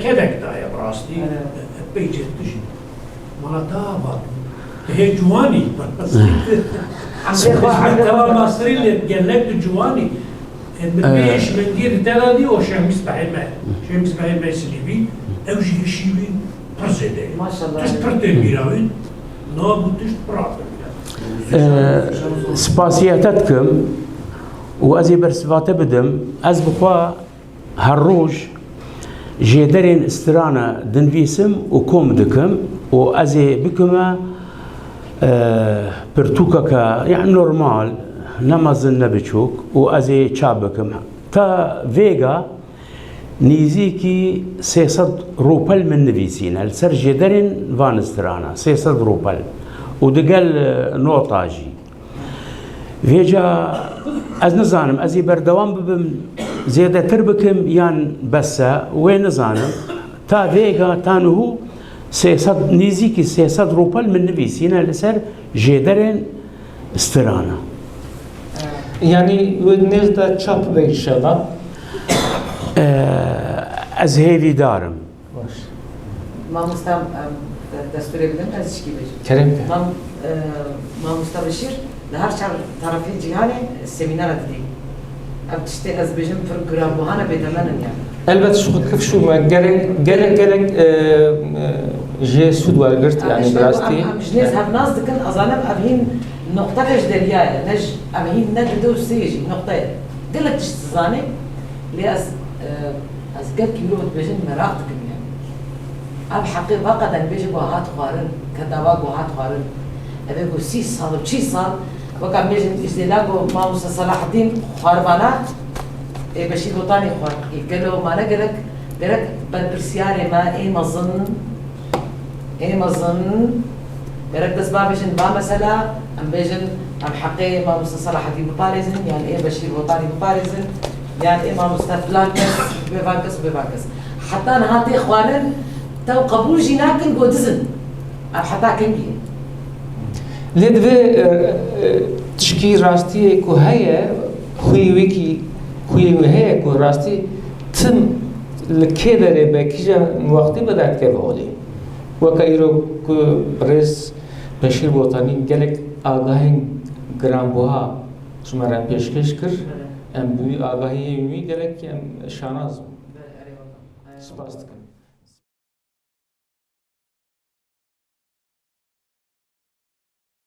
kedek daye bi rastî. Peycê tişt. Mana ta vat. Hê ciwanî. Emrê xwe, emrê xwe. Tewa mastirî lê gelek tu ciwanî. Em bi pêş mendî li te de dî o Şemîs Behê me. Şemîs Behê me Silîvî. Ew jî hişî wî pir zêde ye. Maşallah. Tişt pir tê bîra wî. Nabû tişt pir a pir bîra. Ee, spasiyete dikim û ez ê bersiva te bidim. Ez bi xwe her roj jêderên strana dinivîsim û kom dikim û ez ê bikime, e, pirtûkeke, yani normal, ne mezin ne biçûk û ez ê çap bikim. Ta vêga nîzîkî sê sed rûpel min nivîsîne li ser jêderên van strana, sê sed rûpel û digel, e, nota jî. Vêca ez nizanim, ez ê berdewam bibim, zêdetir bikim yan bes e, wê nizanim. Ta vêga, ta niho sê sed, nêzîkî sê sed rûpel min nivîsîne li ser jêderên strana. Yanî wê nêz de çap be înşallah. Ee, Ez hêvîdar im. Baş. Mamosta, em, destûrê bidin, ez şikî bêjim. Kerem ke. Mam, e, Mamosta Beşîr, li her çar tarafê cîhanê semînara didî. Ev tiştê ez bêjim pir giranbuhane bêtemen in yani. Elbet ji xwe dikif şû me gelek gelek gelek e, e, jê sûd wergirt yani bi rastî. Em, em ji nêz hevnas dikin, ez zanim ev hîn noqteke ji deriya ye, ne ji, ev hîn ne dide û sê jî noqte ye. Gelek tişt dizanê, lê ez, e, ez gelkî wilo dibêjin meraq dikim yani. Ev heqê veqeden bêje ku hat xwarin, ke dava ku hat xwarin. Ev ê ku sî sal û çî sal, weka bêjin îzêla ku Mamoste Selahaddîn xwaribana, ê Beşîr Botanî xwar. Ê gelo mane gerek, gerek berpirsiyarê me ê mezin, ê mezin, gerek dest bavêjin va mesela, em bêjin, em heqê Mamoste Selahaddîn biparêzin, yan ê Beşîr Botanî biparêzin, yan ê Mamoste filan kes, bê van kes, bê van kes. Heta niha tê xwarin, tew qebûl jî nakin ku dizin. Ev heta kengî ye. Lê divê e, e, tişkî rastiyê ku heye, xwî wekî xwî wî heye ku rastî tim li kê derê be kîja wextî be derdikeve holê. Weke îro ku birêz Beşîr Botanî gelek agahên giranbuha ji me re pêşkêş kir, em bi wî agahiyên wî gelek em şanaz in. Spas dikim.